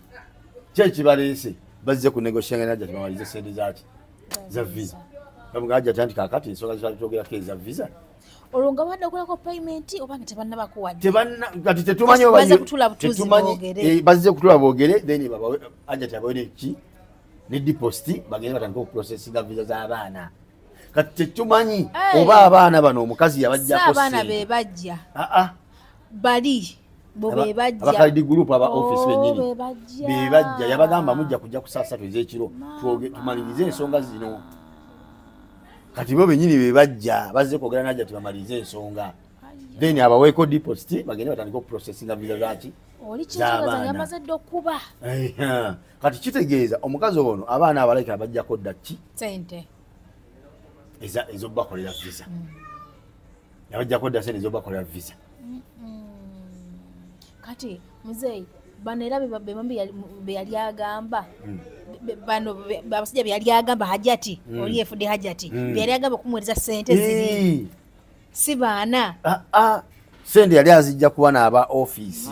Kye kibaleese bazze ku negotiate n'Aja tibamalize sente zaaki za visa. Bamuga Aja nti kaakati ensonga zitwogerako eza visa. Olwo nga badde okolako payment oba nga tebannabakuwadde. Tebanna kati tetumanyi oba bazze kutula butuuzi boogere. Bazze kutula boogere then babawe Aja tabawe ki ne deposit bagende batandike okuprocessinga visa z'abaana. Kati tetumanyi oba abaana bano omukazi yabajjako ssente. Abaana be bajja. Bali bo be bajja. Abakalidi group aba office bennyini. Be bajja yabagamba mujja kujja ku saa 3 ez'ekiro tumalirize ensonga zino. Kati bo bennyini be bajja bazze kwogera n'Aja tibamalirize ensonga. Then abaweeko deposit bagende batandike okuprocessinga visa zaaki. Oli kitegeeza yamaze dda okuba. Kati kitegeeza omukazi ono abaana abalabika bajjako dda ki? Ssente. Ezobakolera visa. Yabajjako dda ssente ezobakolera visa. Kati muzeeyi bano era be yali agamba bano abasajja be yali agamba Hajati oli yefudde Hajati be yali agamba okumuweereza ssente ziri si baana. Ssente yali azijja kuba n'aba ofiisi.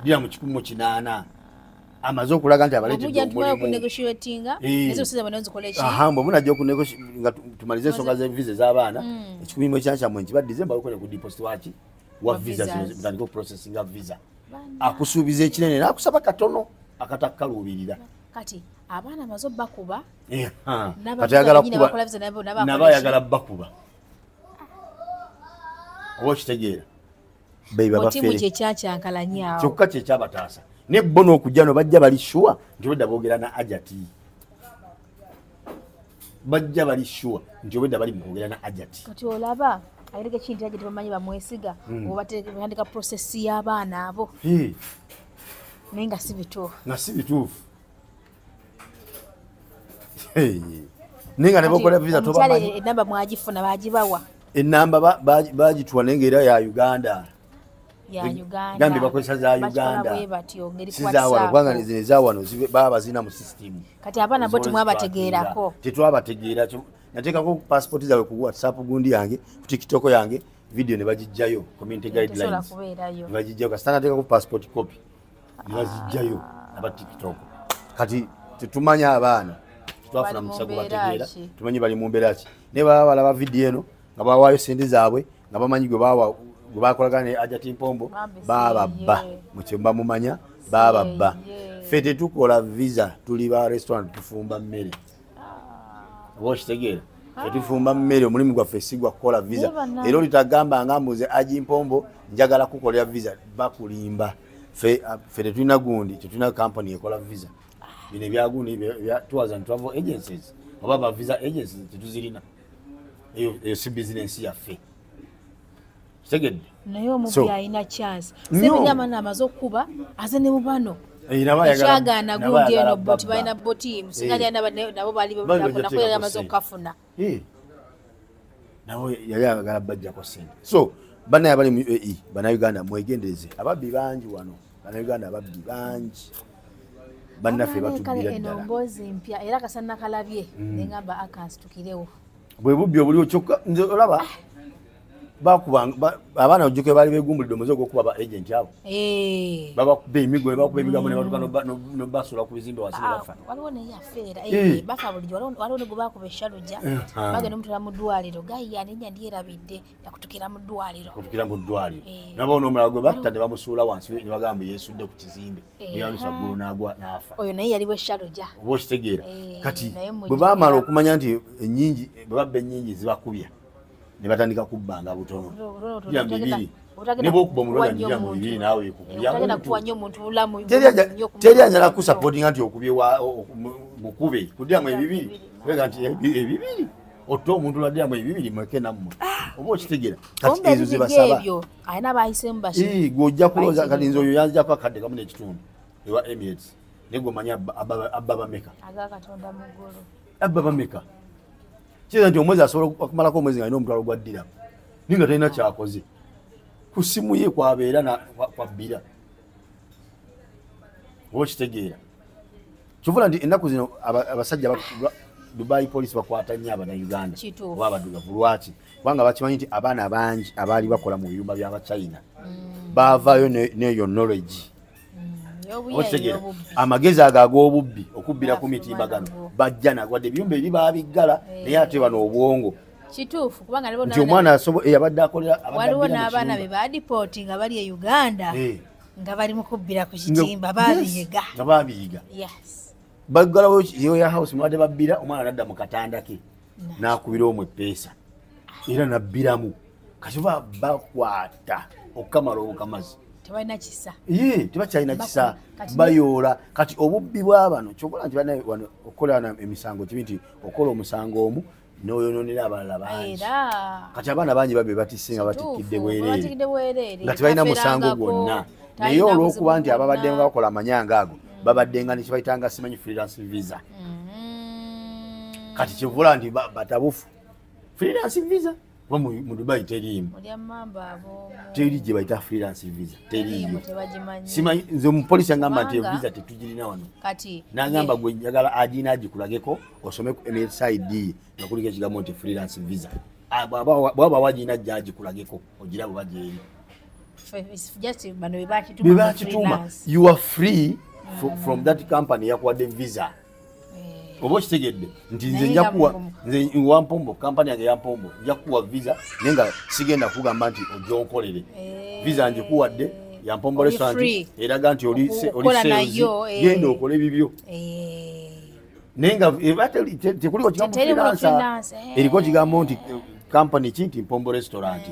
Dira mu 180 amaze okulaga nti abaleetedde omulimu. Bwe munajja nga tumalize ensonga za visa ez'abaana 1,100 kyammwe nkibaddize mbawekole ku deposit waki wa visa zino mutandike okuprocessinga visa. Akusuubiza ekinene n'akusaba katono akatakkaluubirira. Kati abaana amaze obbakuba kati ayagala kuba nabo ayagala bakuba. Oba okitegeera. Botimu kye kyakyankalanya awo. Kyokka kye kyabataasa. Ne bo n'okujja no bajja bali sure nti obwedda boogera na Hajati. Bajja bali sure nti obwedda bali mu kwogera na Hajati. Kati olaba ayereka ekintu Hajati bamanyi bamwesiga oba batandika process y'abaana abo. Naye nga si bituufu. Nga si bituufu. Naye nga ne bakola visa tobamanyi. Enamba mwagifuna bagibawa. Enamba bagitwa naye ng'era ya Uganda. Ya Uganda. Gambi bakozesa za Uganda. Si za wano kubanga zino eza wano baba bazirina mu system. Kati abaana bo temwabategeerako. Tetwabategeera. Nateekako passport zaabwe ku WhatsApp gundi yange, ku TikTok yange, video ne bagiggyayo, community guidelines. Ne bagiggyayo kasita nateekako passport copy. Ne baziggyayo aba TikTok. Kati tetumanya abaana. Twafuna mukisa gubategeera, tumanyi bali mu mbeera ki. Naye baba balaba video eno nga bawaayo ssente zaabwe nga bamanyi gwe bawa gwe bakolagana ne Hajati Mpombo baababba mukyemba mumanya baababba. Ffe tetukola visa, tuli ba restaurant tufumba mmere. Oba okitegeera tetufumba mmere, omulimu gwaffe si gwa kukola visa. Era olitagamba nga mbuze Haji Mpombo njagala kukolera visa, bakulimba. Ffe tetulina gundi, tetulina company ekola visa. Bino ebya gundi ebya tours and travel agencies oba ba visa agencies tetuzirina. Eyo si bizinensi yaffe. Kitegedde? Naye omubbi alina chance. Sebigamba n'amaze okukuba aze ne mu bano. Ekyagaana gundi eno boti balina Botimu singa nabo bali nakolera amaze okukafuna. Nabo yali ayagala bajjako ssente. So bannaye abali mu UAE, bannayuganda mwegendereze. Ababbi bangi wano, bannayuganda ababbi bangi. Bannaffe batubbira ddala. Eno mboozi mpya era kasana nakalabye ne ngamba akanstukirewo. Bwe bubbi obuliwo kyokka nze olaba bakuba abaana ojjuke baali beegumbulidde omuze ogw'okuba ba agent abo. Babakuba emigo ne bakuba ebigambo ne batuuka n'obasuula ku bizimbe wansi ne bafa. Waliwo neyafa era bafa bulijjo, waliwo ne gwe baakuba eshaluja bagenda omutwala mu ddwaliro gayiya nenya ndyerabidde yakutukira mu ddwaliro. Kutukira mu ddwaliro. Nabo n'omulala gwe batta ne bamusuula wansi ne bagamba yeesudde ku kizimbe. Ne bamusa ggulu n'agwa n'afa. Oyo naye yali bw'eshaluja. Oba okitegeera. Kati bwe baamala okumanya nti ennyingi bwe babba ennyingi zibakubya ne batandika kubbanga butono. Bya bibiri. Ne bw'okuba omulwadde ndiramu bibiri naawe teri anyala kusupportinga nti okubye mukube kudiramu ebibiri kubega nti ebibiri otta omuntu lwaddiramu ebibiri mweke nammwe oba okitegeera. Kati ezo zebasaba gwe ojja kulowooza kati nze oyo yanzijako akadde kamu n'ekitundu ewa Emirates naye gwe omanyi abba bameka abba bameka kitegeeza nti omwezi asobola okumalako omwezi nga alina omutwalo gwa ddiramu naye nga talina kyakoze ku ssimu ye kwabeera kwabbira oba okitegeera. Kyovula nti ennaku zino abasajja Dubai police bakwata nnyo Abannayuganda oba abaddugavu. Lwaki? Kubanga bakimanyi nti abaana bangi abaali bakola mu biyumba by'Abachina baavaayo n'eyo knowledge okitegeera amagezi ago ag'obubbi okubbira ku mitimbagano bajja nagwadde ebiyumba eri baabiggala naye ate bano obwongo kituufu kubanga nti omwana yabadde akolera waliwo n'abaana be baadipooti nga bali e Uganda nga bali mu kubbira ku kitimba baabiyiga nga baabiyiga baggalawo ya house mubadde babbira omwana nadda mu katanda ke n'akubira omwo eppeesa era nabbiramu kati ba bakwata okukamala obukamazi tebalina kisa tebakyalina kisa bayoola. Kati obubbi bw'abano kyokola nti wano okukola emisango kibi nti okola omusango omu n'oyonoonera abalala bangi. Kati abaana bangi babe batisse nga batikkidde bwereere nga tebalina musango gwonna naye olw'okuba nti ababadde nga bakola amanyanga ago babadde nga nekibayitanga simanyi freelance visa. Kati kivula nti batabufu freelance visa kuba mu Dubai teriimu teri gye bayita freelance visa teriiyo. Simanyi nze omupoliisi yangamba nti visa tetugirina wano n'angamba gwe njagala agina agikulageko osome ku Emirates ID nga kuliko ekigambo nti freelance visa bw'aba wagina ajja agikulageko ogiraba oba gyeri bye bakituuma. You are free from that company yakuwadde visa oba okitegedde nti nze nja kuwa nze wampombo kampani yange ya Mpombo nja kuwa visa naye nga sigenda kugamba nti ojja onkolere visa ngikuwadde ya Mpombo restaurant eraga nti oli sales genda okole bibyo naye nga tekuliko kigambo freelance eriko kigambo nti company ki nti Mpombo restaurant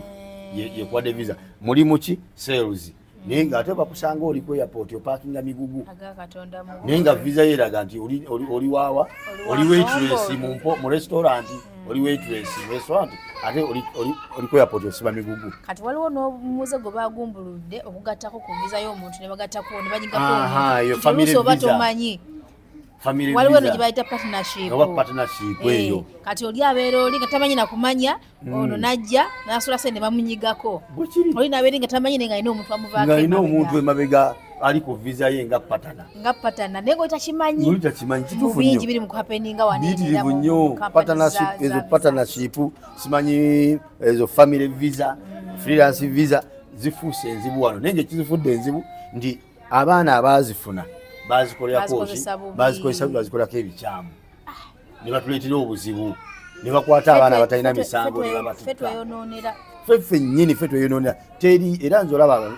yekuwadde visa mulimu ki sales naye nga ate bakusanga oli ku airport opakinga migugu naye nga visa yeraga nti oli waawa oli waitress mu restaurant oli waitress mu restaurant ate oli ku airport osiba migugu. Kati waliwo n'omuze gwe bagumbuludde okugattako ku visa y'omuntu ne bagattako ne banyigako family oba tomanyi waliwo no gye bayita partnership oba partnership eyo kati oli abeera oli nga tamanyi na kumanya ono najja n'asula sente ne bamunyigako oli n'abeera nga tamanyi naye ng'alina omuntu amuvaako ng'alina omuntu emabega ali ku visa ye nga patana naye ng'oli takimanyi ng'oli takimanyi kituufu nnyo bingi biri mu kuhappeninga wano biyitirivu nnyo partnership ezo partnership simanyi ezo family visa freelance visa zifuuse enzibu wano naye ng'ekizifudde enzibu nti abaana abaazifuna bazikolerako bazikozesa bazikolako ebikyamu ne batuleetera obuzibu ne bakwata abaana abatalina misango ne babatikka ffe nnyini ffe tweyonoonera teri era nze olaba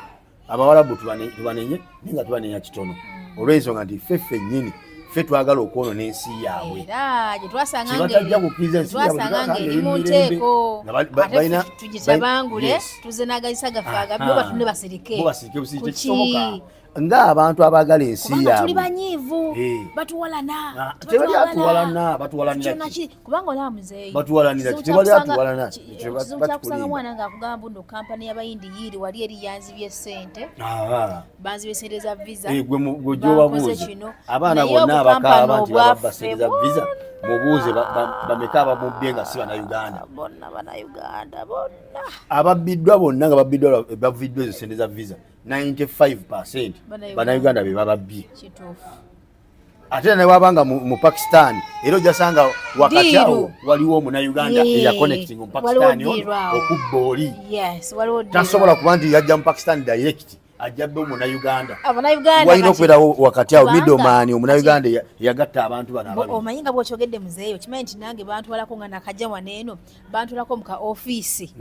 abawalabu tubanenye naye nga tubanenya kitono olw'ensonga nti ffe nnyini ffe twagala okwonoona ensi yaabwe kibatajja kukkiriza ensi yaabwe eri mu nteeko ate tugitabangule tuze n'agayisa gaffe agabi bo batunde basirike bo basirike busirike tekisoboka ng'abantu abaagala ensi yaabwe tuli banyiivu batuwalana tebali atuwalana batuwalanira ki kubanga olaba muzeeyi batuwalanira ki tebali atuwalana kizibu kyakusanga mwana ng'akugamba nno kampani y'abayindi yiiri wali eri yanzibye ssente banzibye ssente za visa gwe gy'obabuuze abaana bonna abakaaba nti bababba ssente za visa mubuuze bameka abamubbye nga si Bannayuganda bonna Bannayuganda bonna ababbiddwa bonna nga babbiddwa baviddwa ezo ssente za visa 95% Bannayuganda be bababbye ate ne wabanga mu Pakistan era ojasanga wakati awo waliwo Omunnayuganda eya connecting mu Pakistan okubba oli tasobola kuba nti yajja mu Pakistan direct ajja bbe Omunnayuganda walina okubeerawo wakati awo middleman Omunnayuganda yagatta abantu bano ababiri. Omanyi nga bw'okyogedde muzeeyo kimanyi nti nange bantwalako nga nakajja wano eno bantwalako mu ka ofiisi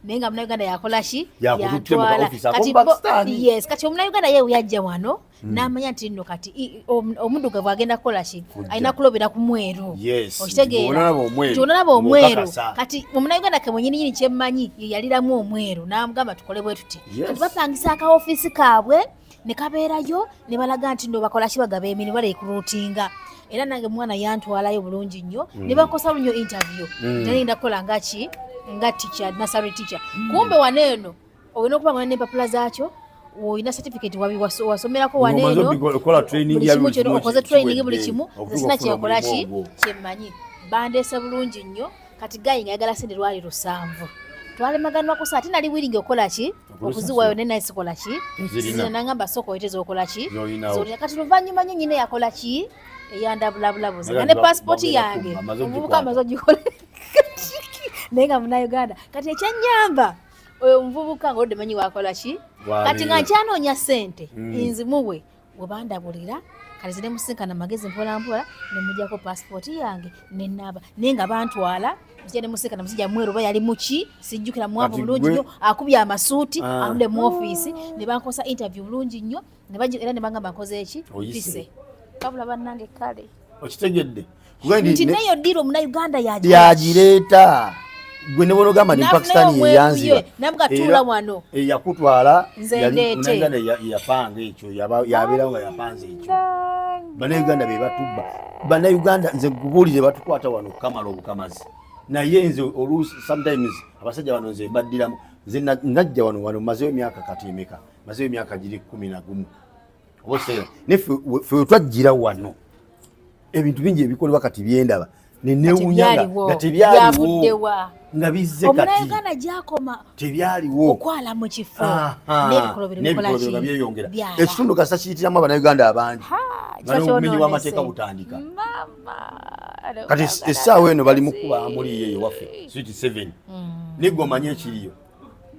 naye nga Munnayuganda yakola ki yakututte mu ka ofiisi ako mu Pakistan. Yes, kati Omunnayuganda ye yajja wano N'amanya nti nno kati omuddugavu agenda kukola ki, alina kulobera ku mweru. Okitegeera nti onalaba omweru. Kati omunnayuganda ke mwennyininyini kyemmanyi ye yaliramu omweru n'amugamba tukole bwe tuti. Kati bapangisa akaofiisi kaabwe ne kabeerayo ne balaga nti nno bakola ki, bagaba emirimu, barecruitinga. Era nange mwana yantwalayo bulungi nnyo ne bankosa nnyo interview. Nali kukola nga ki, nga teacher, nursery teacher. Kumbe wano eno olina okuba nga n'empapula zaakyo, olina certificate wasomerako wano eno, okoze training buli kimu, sina kyekola ki kyemmanyi. Bandeese bulungi nnyo. Kati gayi nga ayagala sente lwali 700. Twalemaganwa kusa ate nali willing okukola ki, okuziwayo ne naye sikola ki, nangamba sooka oyite z'okola ki z'olina. Kati luvannyuma nnyo nnyina yakola ki, eyandabulabulabuza nga ne passport yange omuvubuka amaze ogikola naye nga munnayuganda. Kati ekyannyamba oyo omuvubuka ng'oludde manyi wakola ki, kati nga nkyanoonya ssente nzimuwe we bandabulira. Kati nze ne musinkana magezi mpola mpola ne muggyako passport yange ne naaba, naye nga bantwala musajja ne musinkana musajja mweru oba yali muki sijjukira, mwavu bulungi nnyo, akubye amasuuti, aludde mu ofiisi ne bankosa interview bulungi nnyo era ne bangamba nkoze eki vise. Kabula bannange kale okitegedde nti neyo ddiiro omunnayuganda yagireeta. Gwe ne bw'onogamba nti Pakistan yeyanziba namuga wano eyakutwala Munnayuganda yapanga ekyo, yabeerawo nga yapanze ekyo. Bannayuganda be batubba. Bannayuganda nze nkubuulire batukwata wano okukamala obukamazi. Naye nze oluusi sometimes abasajja bano nze baddiramu. Nze najja wano mazeeyo emyaka kati emeka, mazeeyo emyaka giri 11. Oba okitegeera, naye ffe twajjira wano ebintu bingi ebikolebwa kati byendaba nenewunya nga tebyaliwo, nga bizze kati. Omunnayuganda gy'akoma tebyaliwo okwala mu kifo n'ebikolobero nga byeyongera. Ekitundu kasita kiyitiramu Abannayuganda abangi nga n'obumenyi bw'amateeka butandika. Kati essaawa eno bali mu kuba amuliyo eyo waffe Street 7 naye gwe omanyi ekiriyo,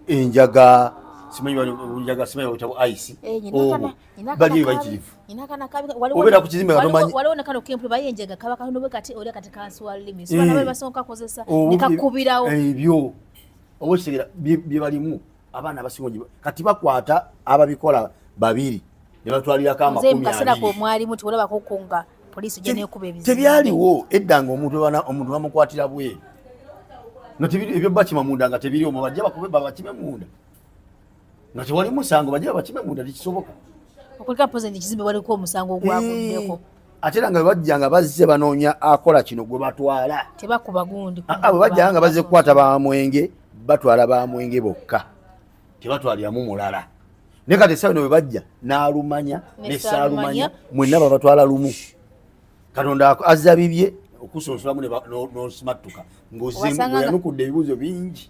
enjaga simanyi enjaga simanyi bayita ice obwo baliyo bayitirivu. Obeera ku kizimbe nga tomanyi. Waliwo ne kano kempule bayenjaga kaba katono bwe kati oli kati kansi wa lulimi. So bana bali basooka kozesa ne kakubirawo. Ebyo oba okitegeera bye balimu abaana abasinga kati bakwata ababikola babiri ne batwalirako 20. Nze mu kaseera k'omwalimu tiolabako nga poliisi ejja n'ekuba ebizibu. Tebyaliwo edda nga omuntu bamukwatira bweru. Ebyo bakima munda nga tebiriwo, bajja bakube babakime munda. Nga tewali musango bajja babakime munda, tekisoboka. Okuleka president ekizimbe waliko omusango ogwaguddeko. Ate era nga bajja nga bazze banoonya akola kino gwe batwala. Tebakuba gundi. Bwe bajja nga bazze kukwata bamwenge, batwala bamwenge bokka. Tebatwaliramu mulala. Naye kati essaawa eno bwe bajja n'alumanya ne saalumanya mwenna babatwala lumu. Katonda azza bibye okusonsolamu n'osimattuka ng'oyanukudde ebibuuzo bingi.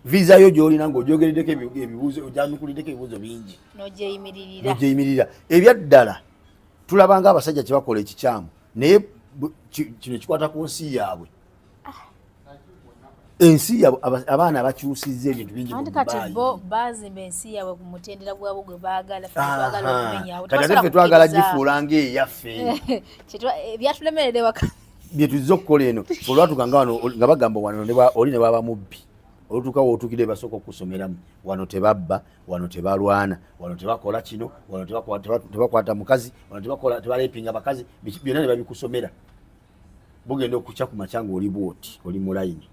Visa yo gy'olina ng'ogyogereddeko ebibuuzo, ogyanukuliddeko ebibuuzo bingi. N'ogyeyimirira. Ebyaddala tulaba ng'abasajja kye bakola ekikyamu, naye kino kikwata ku nsi yaabwe. Ensi yaabwe abaana bakyusizza ebintu bingi mu Anti kati Dubai. bo bazimba ensi yaabwe ku mutendera gwabwe gwe baagala, ffe twagala okumenyawo. Kati ate ffe twagala gifuula ng'eyaffe. Ebyatulemeredde waka. Bye tuzze okukola eno, olwatuuka nga wano nga bagamba wano oli ne baba mubbi. Olutuuka w'otuukidde basooka okusomeramu. Wano tebabba, wano tebalwana, wano tebakola kino, wano tebakwata mukazi, wano tebalepinga bakazi, byonna ne babikusomera. Bugenda okukya ku makya ng'oli bw'oti, oli mu layini.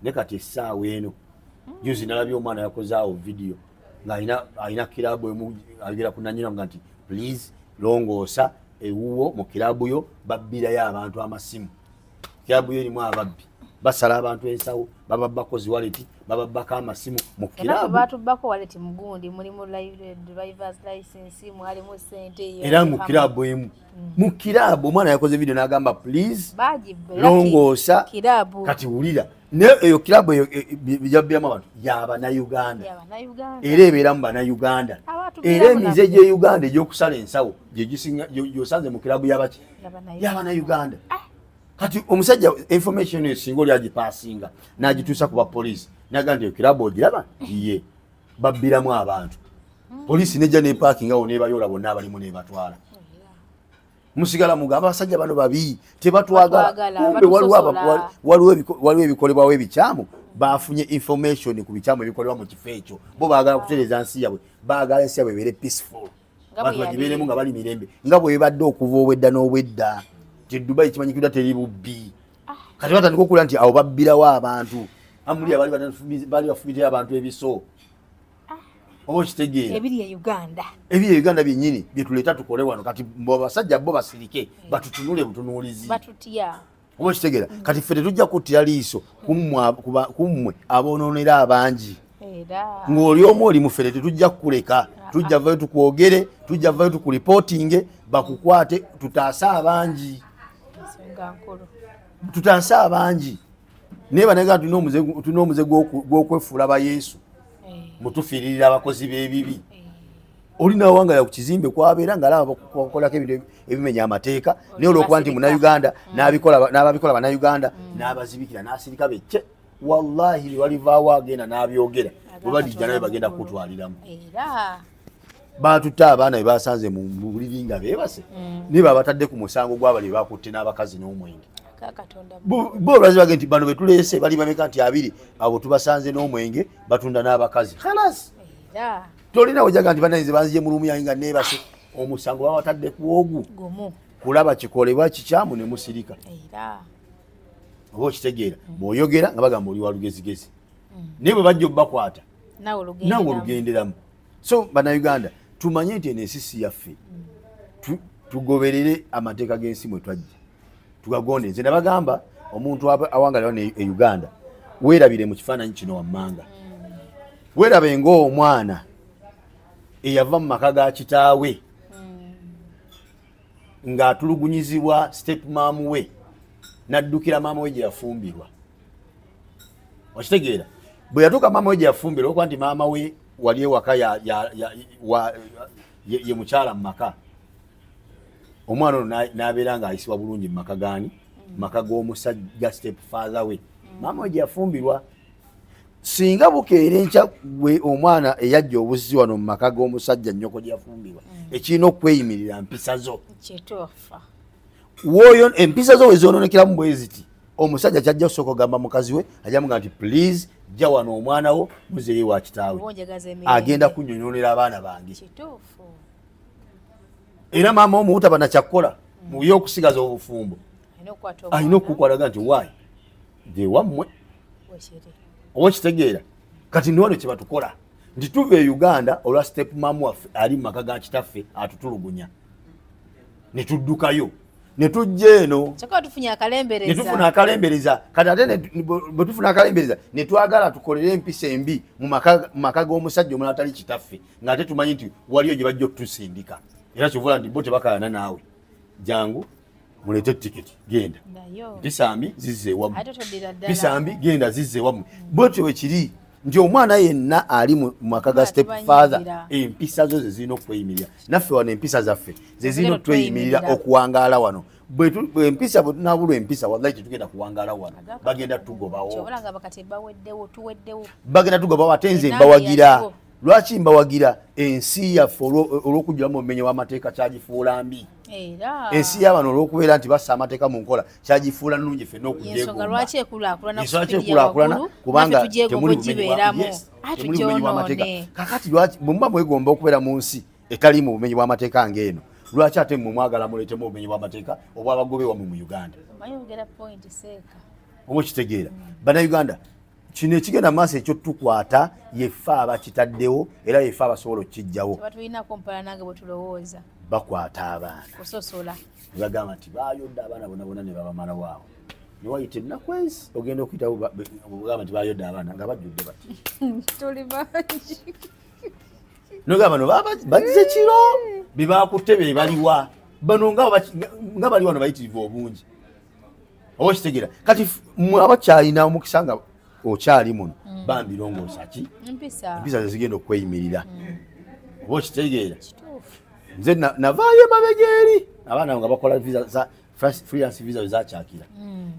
Ne kati essaawa eno, juzi nalabye omwana yakoze awo vidiyo ng'alina kiraabu emu, ayogera ku nannyini nga nti please longoosa ewuwo mu kiraabu yo, babbirayo abantu amasimu. Kiraabu yo erimu ababbi, basala abantu ensawo, bababbako zi wallet, bababbako amasimu mu kiraabu. Batubbako wallet mugundi, mulimu driver's license, mwalimu ssente eyo. Era mu kiraabu emu. Mu kiraabu omwana yakoze vidiyo n'agamba please longoosa kiraabu. Kati wulira naye eyo kiraabu eyo yabbiramu abantu y'Abannayuganda. Era ebeeramu Bannayuganda. Era emize gy'e Uganda egy'okusala ensawo gy'osanze mu kiraabu y'abaki? Y'Abannayuganda. Kati omusajja information eyo singa oli agipaasinga n'agituusa ku bapoliisi n'agamba nti ekiraabu ogiraba ye babbiramu abantu. Poliisi nejja n'epaakinga awo n'ebayoola bonna abalimu n'ebatwala. Musigala mugamba abasajja bano babi tebatwagala. Kumbe waliwo ebikolebwawo ebikyamu, bafunye information ku bikyamu ebikolebwa mu kifo ekyo. Bo baagala kutereeza nsi yaabwe, baagala ensi yaabwe ebeere peaceful. Abantu bagibeeremu nga bali mirembe nga bwebadde okuva obwedda n'obwedda. Nti Dubai kimanyikiddwa teri bubbi. Kati batandika okulaba nti awo babbirawo abantu. Amuli abali bafumitira abantu ebiso. Oba okitegeera. Ebiri e Uganda. Ebiri e Uganda byennyini bye tuleeta tukole wano. Kati abasajja bo basirike batutunule butunuulizi. Batutya. Oba okitegeera. Kati ffe tetujja kuttira liiso ku mmwe aboonoonera abangi. Ng'oli omu oli mufere tetujja kukuleka. Tujja vayo tukwogere, tujja vayo tukulipootinge, bakukwate, tutaase abangi. Tutaase abangi. Naye bannayuganda tulina omuze gw'okwefuula ba Yesu. Mutufiiririra abakozi b'ebibi. Oli nawangala ku kizimbe kwabeera ng'alaba bakolako ebintu ebimenya amateeka, naye olw'okuba nti munnayuganda n'ababikola bannayuganda n'abazibikira n'asirika becce. Wallahi lwe balivaawo agenda n'abyogera, bwe balijja naye bagenda kukutwaliramu. Baatutte abaana be basanze mu buliri nga beebase, naye babatadde ku musango gw'abali bakutte n'abakazi n'omwenge. Bo olwazi bagenda nti bano be tuleese bali bameka nti 20, abo tubasanze n'omwenge batunda n'abakazi. Khalas. Tolina wejaga nti bannange banzije mu ruumu yange nga neebase, omusango babatadde ku ogu kulaba kikolebwa kikyamu ne musirika. Oba okitegeera, bw'oyogera nga bagamba oli wa lugezigezi, naye bwe bajja obbakwata naawe olugenderamu. So bannayuganda tumanye nti eno ensi si yaffe, tugoberere amateeka g'ensi mwe twajja tugagonde. Nze nabagamba omuntu awangalira wano e Uganda, weerabire mu kifaananyi kino wammanga, weerabe ng'omwana eyava mu maka ga kitaawe ng'atulugunyizibwa step mum we, n'addukira maama we gye yafumbirwa. Okitegeera, bwe yatuuka maama we gye yafumbirwa, okuba nti maama we wali ewaka ye mukyala mu maka, omwana ono n'abeera ng'ayisibwa bulungi mu maka gaani, maka g'omusajja step father we, maama we gye yafumbirwa. Singa bukeera enkya gwe omwana eyajja obuzzi wano mu maka g'omusajja nnyoko gye yafumbirwa, ekirina okweyimirira mpisa zo. Woyo empisa zo wezoononekeramu bwe ziti, omusajja kyajja okusooka ogamba mukazi we, ajja mugamba nti please jja wano omwana wo muzeeyo wa kitaawe, agenda kunnyonnyolera abaana bange. Era maama omuwutaba nakyakkola mu by'okusigaza obufumbo, alina okukukwalaga nti waayi gyewammwe. Oba okitegeera, kati niwano kye batukola nti tuva e Uganda olwa step mum waffe ali mu maka ga kitaffe atutulugunya, ne tuddukayo ne tujja eno ne tufuna akalembereza. Kati ate bwe tufuna akalembereza ne twagala tukolere empisa embi mu maka g'omusajja omulala atali kitaffe, ng'ate tumanyi nti waliyo gye bajja okutusindika. Era kyovula nti bo tebakayana naawe, jangu muleete tiketi genda, mpisa mbi zizze ewammwe, mpisa mbi genda zizze ewammwe. Bwetyo bwe kiri nti omwana yenna ali mu maka ga step father, empisa zo ze zirina okweyimirira. Naffe wano empisa zaffe ze zirina okutweyimirira okuwangaala wano. Empisa bwe tunabulwa empisa, wallahi tetugenda kuwangaala wano, bagenda tugobawo, bagenda tugobawo. Ate nze mbawagira. Lwaki mbawagira? Ensi yaffe olw'okujjulamu obumenyi w'amateeka kyagifuula mbi. Ensi y'abano olw'okubeera nti bassa amateeka mu nkola kyagifuula nnungi ffenna okujeekulaakulana, kubanga temuli bumenyi bw'amateeka. Kakati lwaki bwe muba mwegomba okubeera mu nsi etaliimu bumenyi bw'amateeka ng'eno, lwaki ate mmwe mwagala muleetemu obumenyi bw'amateeka obwabagobe wammwe mu Uganda? Oba okitegeera, bannayuganda, kino ekigenda mu maaso ekyotukwata yeffe abakitaddewo, era yeffe abasobola okukijjawo. Bakwata abaana nebagamba nti bayodde abaana bona bona ne babamalawo awo. Newayita ennaku ezi ogenda okuyitawo ogamba nti bayodde abaana nga bajjudde bati, nogamba no bazze kiro bebakutte be baliwa bano nga bali wano bayitirivu obungi. Oba okitegeera, kati mwe abakyalina omukisa nga okyali muno, bambi longoosa ki empisa zezigenda okweyimirira. Oba okitegeera, nze navaayo emabega eri abaana nga bakola freelance visa wezakyakira,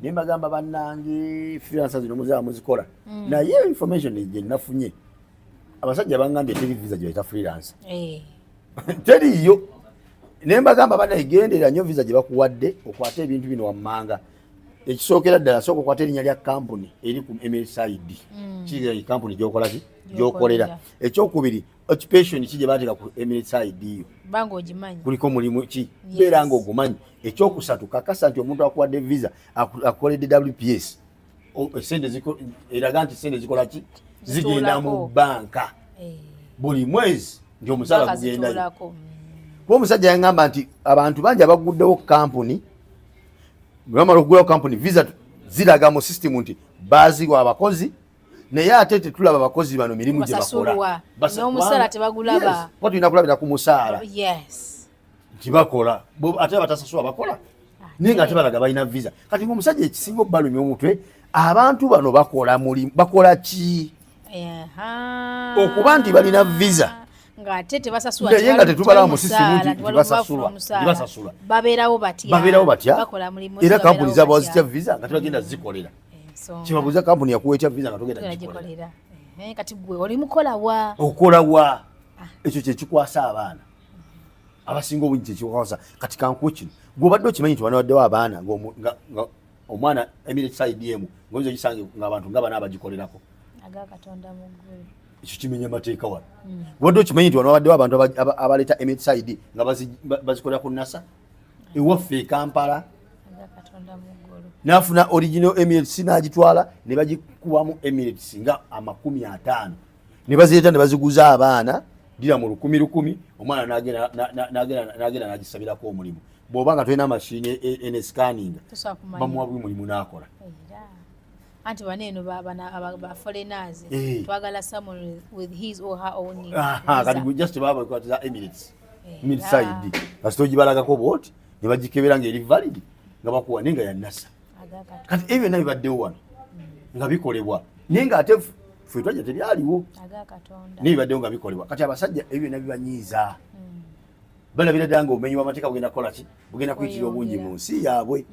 naye mbagamba bannange freelance zino muzaba muzikola, naye information gye nafunye abasajja bangambye teri visa gye bayita freelance, teriiyo. Naye mbagamba bannaye gendera nnyo visa gye bakuwadde okwate ebintu bino wammanga. Ekisookera ddala sooka okwata erinnya lya kampuni eri ku Emirates ID. Kiriza kampuni gy'okola ki? Gy'okolera. Ekyokubiri, occupation ki gye bateeka ku Emirates ID yo. Banga ogimanyi. Kuliko mulimu ki? Beera ng'ogumanyi. Ekyokusatu, kakasa nti omuntu akuwadde visa akukoledde WPS. Sente eraga nti sente zikola ki? Zigenda mu banka. Buli mwezi nti omusaala gugendayo. Kuba omusajja yangamba nti abantu bangi abaguddewo kampuni, bwe bamala okugulawo kampuni visa ziraga mu system nti baziwa abakozi, naye ate tetulaba abakozi bano mirimu gye bakola. N'omusaala tebagulaba. Kuba tulina kulabira ku musaala. Nti bakola, ate abatasasulwa bakola. Naye nga tebalaga balina visa. Kati ng'omusajja ekisinga obbalumya omutwe, abantu bano bakola mulimu, bakola ki? Okuba nti balina visa. Ng'ate tebasasulwa. Naye nga tetubalaba mu system nti basasulwa. Basasulwa. Babeerawo batya? Babeerawo batya? Bakola mulimu. Era kampuni zaabwe zitya visa nga tebagenda zikolera. Kibabuuza kampuni yakuwa etya visa nga togenda gikolera. Kati gwe oli mukola wa? Okola wa? Ekyo kye kikwasa abaana. Abasinga obungi kye kikwasa. Kati kankuwe kino. Gwe obadde okimanyi nti wano abaana nga omwana Emirates ID emu ng'oyinza ogisange ng'abantu nga bana abagikolerako. Aga Katonda mu ggulu. Ekyo kimenya mateeka wano. Obadde okimanyi nti wano wabaddewo abantu abaleeta Emirates ID nga bazikolera ku NASA ewaffe e Kampala. Aga Katonda mu ggulu. N'afuna original Emirates n'agitwala ne bagikubamu Emirates nga 50 ne bazireeta ne baziguza abaana dira mu 1,000 omwana n'agenda n'agisabirako omulimu. Bw'oba nga tolina machine ene scanning bamuwa buli mulimu n'akola. Anti baneno ba foreigners twagala someone with his or her own. Kati just baba kwatiza Emirates. Emirates ID. Kasita ogibalagako bw'oti ne bagikebera ng'eri valid nga bakuwa naye nga ya NASA. Kati ebyo nabyo bibaddewo wano nga bikolebwa naye ng'ate ffe twajja tebyaliwo. Naye bibaddewo nga bikolebwa. Kati abasajja ebyo nabyo bibanyiiza. Balabira ddala ng'obumenyi bw'amateeka bugenda kukola ki? Bugenda kuyitirira obungi mu nsi yaabwe.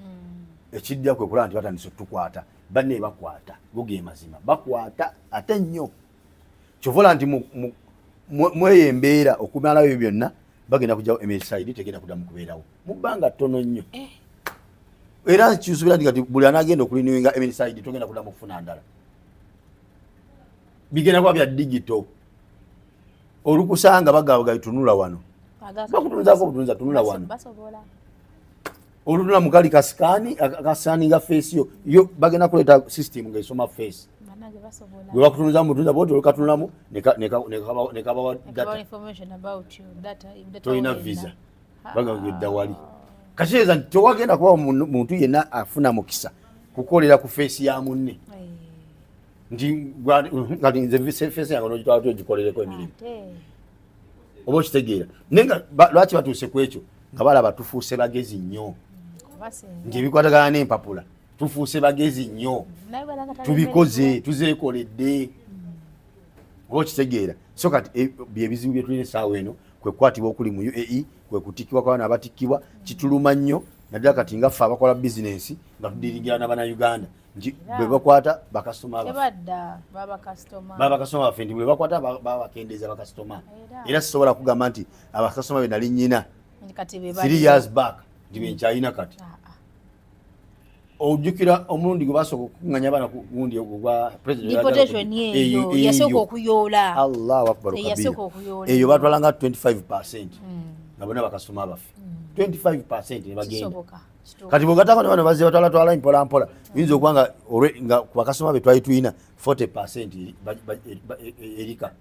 Ekidda kwe kulaba nti batandise okutukwata. Banne bakwata, go ge mazima. Bakwata ate nnyo. Kyova olaba nti mweyo embeera okumalayo ebyo byonna bagenda kujjawo Emirates ID tegenda kuddamu kubeerawo mu bbanga ttono nnyo. Era kisuubira nti kati buli anaagenda okulinewinga Emirates ID togenda kuddamu kufuna ndala. Bigenda kuba bya digital. Olukusanga bagaba tunula wano. Bakutunzaako butunza tunula wano. Olunula mukali kasikani akasaninga face yo yo bagenda kuleta system ng'esoma face. Gwe bakutunza mutunza bw'oti olukatunulamu nekabawa data. Information about you, data. Tolina visa. Bagagedda wali. Kakitegeeza nti tewagenda kuba muntu yenna afuna mukisa kukolera ku face ya munne. Nti kati nze face yange n'ogitwala ogikolereko emirimu. Oba okitegeera. Naye nga lwaki batuuse ku ekyo nga balaba tufuuse bagezi nnyo. Nti ebikwatagana n'empapula tufuuse bagezi nnyo. Tubikoze, tuzeekoledde. Oba okitegeera. So kati bye bizibu bye tulina essaawa eno kwe kukwatibwa okuli mu UAE, kwe kutikkibwa kw'abaana abatikkibwa, kituluma nnyo naddala kati nga ffe abakola bizinensi nga tudiringira n'Abannayuganda nti bwe bakwata bakasitoma baffe. Baba bakasitoma baffe nti bwe bakwata babakendeeza bakasitoma. Era sisobola kugamba nti abakasitoma be nali nnyina 3 years back nti be nkyalina kati. Ojjukira omulundi gwe basooka okukuŋŋaanya abaana ku gundi ogwa president deportation eyo yasooka okuyoola. Allahu akbar kabira. Eyo batwala nga 25% nga bonna bakasitoma baffe. 25% ne bagenda. Kati bw'ogattako ne bano bazze batwala twala mpola mpola oyinza okuba nga ku bakasitoma be twali tulina 40% erika.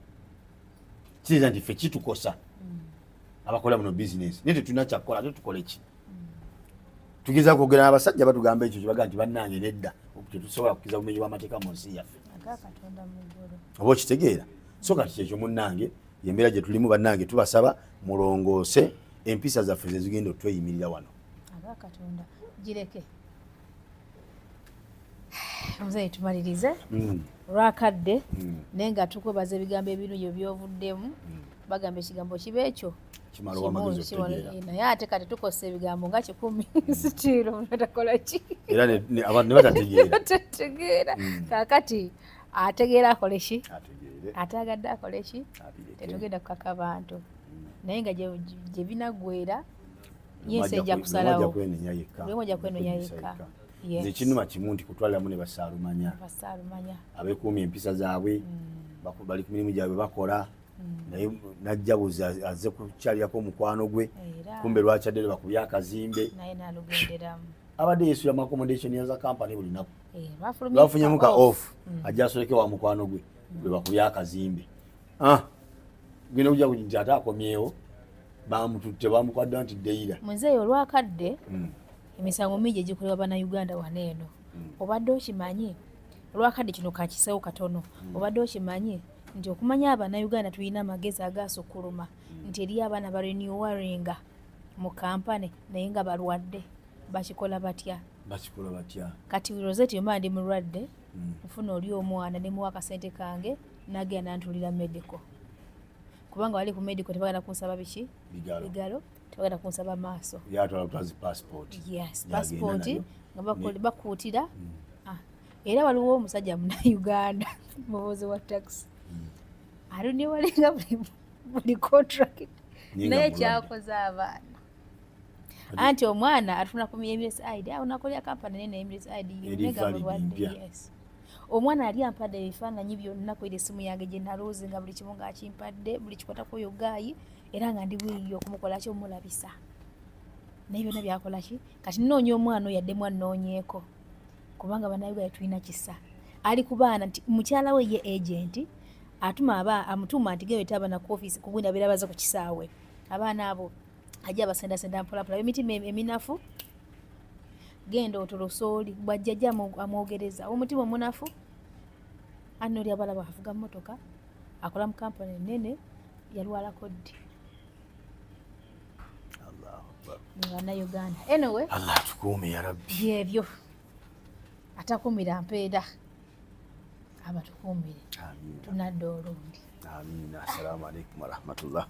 Kitegeeza nti ffe kitukosa abakola muno bizinensi naye tetulina kyakukola ate tukole ki? Tugezaako kwogera n'abasajja batugamba ekyo kyebagaa nti bannange nedda tetusobola kukkiriza bumenyi bw'amateeka mu nsi yaffe. Oba okitegeera. So kati kyekyo munnange embeera gye tulimu bannange tubasaba mulongoose empisa zaffe ze zigenda otweyimirira wano. Aga Katonda gireke. Muzeeyi tumalirize olwakadde naye nga tukwebaza ebigambo ebirungi byovuddemu bagamba ekigambo kiba ekyo naye ate kati tukosa ebigambo nga 10 sitiiro omuntu ki era abantu ne batategeera. Kaakati ategeera akole ki ate agadde akole ki tetugenda kukaka abantu naye nga gye binaggwera yensi ejja kusalawo buli omu ajja kwenenya yekka. Nze kinuma kimu nti kutwaliramu ne basaalumanya abekuumya empisa zaabwe, bali ku mirimu gyabwe bakola, naye najja buzi azze kukyalirako omukwano gwe, kumbe lwakyadde bakubye akazimbe naye n'alugenderamu. Abadde yeesula mu accommodation yaza kampani buli lunaku, lwafunyemu ka off, ajja asoleke wa mukwano gwe gwe bakubye akazimbe. Genda kujja nti ate akomyewo, bamututte bamukwadde nti ddeira. Muzeeyi olwakadde emisango mingi egikolebwa bannayuganda wano eno. Obadde okimanyi olwakadde kino kakisewo katono, obadde okimanyi nti okumanya abannayuganda tulina amagezi agasukkuluma, nti eriyo abaana barenewinga mu kampani naye nga balwadde, bakikola batya? Bakikola batya? Kati Rosette yomba ndi mulwadde, nfuna oli omwana ne muwa akasente kange nagenda nantulira medical, kubanga wali ku medical tebagenda kunsaba biki bigalo, tebagenda kunsaba maaso. Yatwala butwazi passport. Yes, passport nga bakuutira. Era waliwo omusajja munnayuganda muvuzi wa taxi alunewalinga buli contract naye kyakoze abaana, anti omwana atuna ku Emirates ID, awo nakolera kampani nene Emirates ID nega mulwadde. Yes, omwana ali ampadde ebifaananyi byonna ku essimu yange gye naloozi nga buli kimu ng'akimpadde, buli kikwatako oyo gaayi, era nga ndi bwiyo okumukola ki omulabisa, naye byonna byakola ki. Kati nnoonya omwana oyo yaddemu annoonyeeko, kubanga bannayuganda tulina kisa. Ali ku baana nti mukyala we ye agent atuma aba amutuma nti gewe abaana ku office kugenda abeera baza ku kisaawe, abaana abo ajja abasendasenda mpolampola emitima eminafu, genda otolosooli bw'ajja amwogereza omutima omunafu. Anno oli abalaba avuga mmotoka, akola mu kampani ennene, yalwalako ddi? Bannayuganda. Anyway, Allah atukuume ya Rabbi. Byebyo atakuumira mpeera abatukuumire. Tunadda olundi. Amiina. Assalamu alaikum warahmatullah.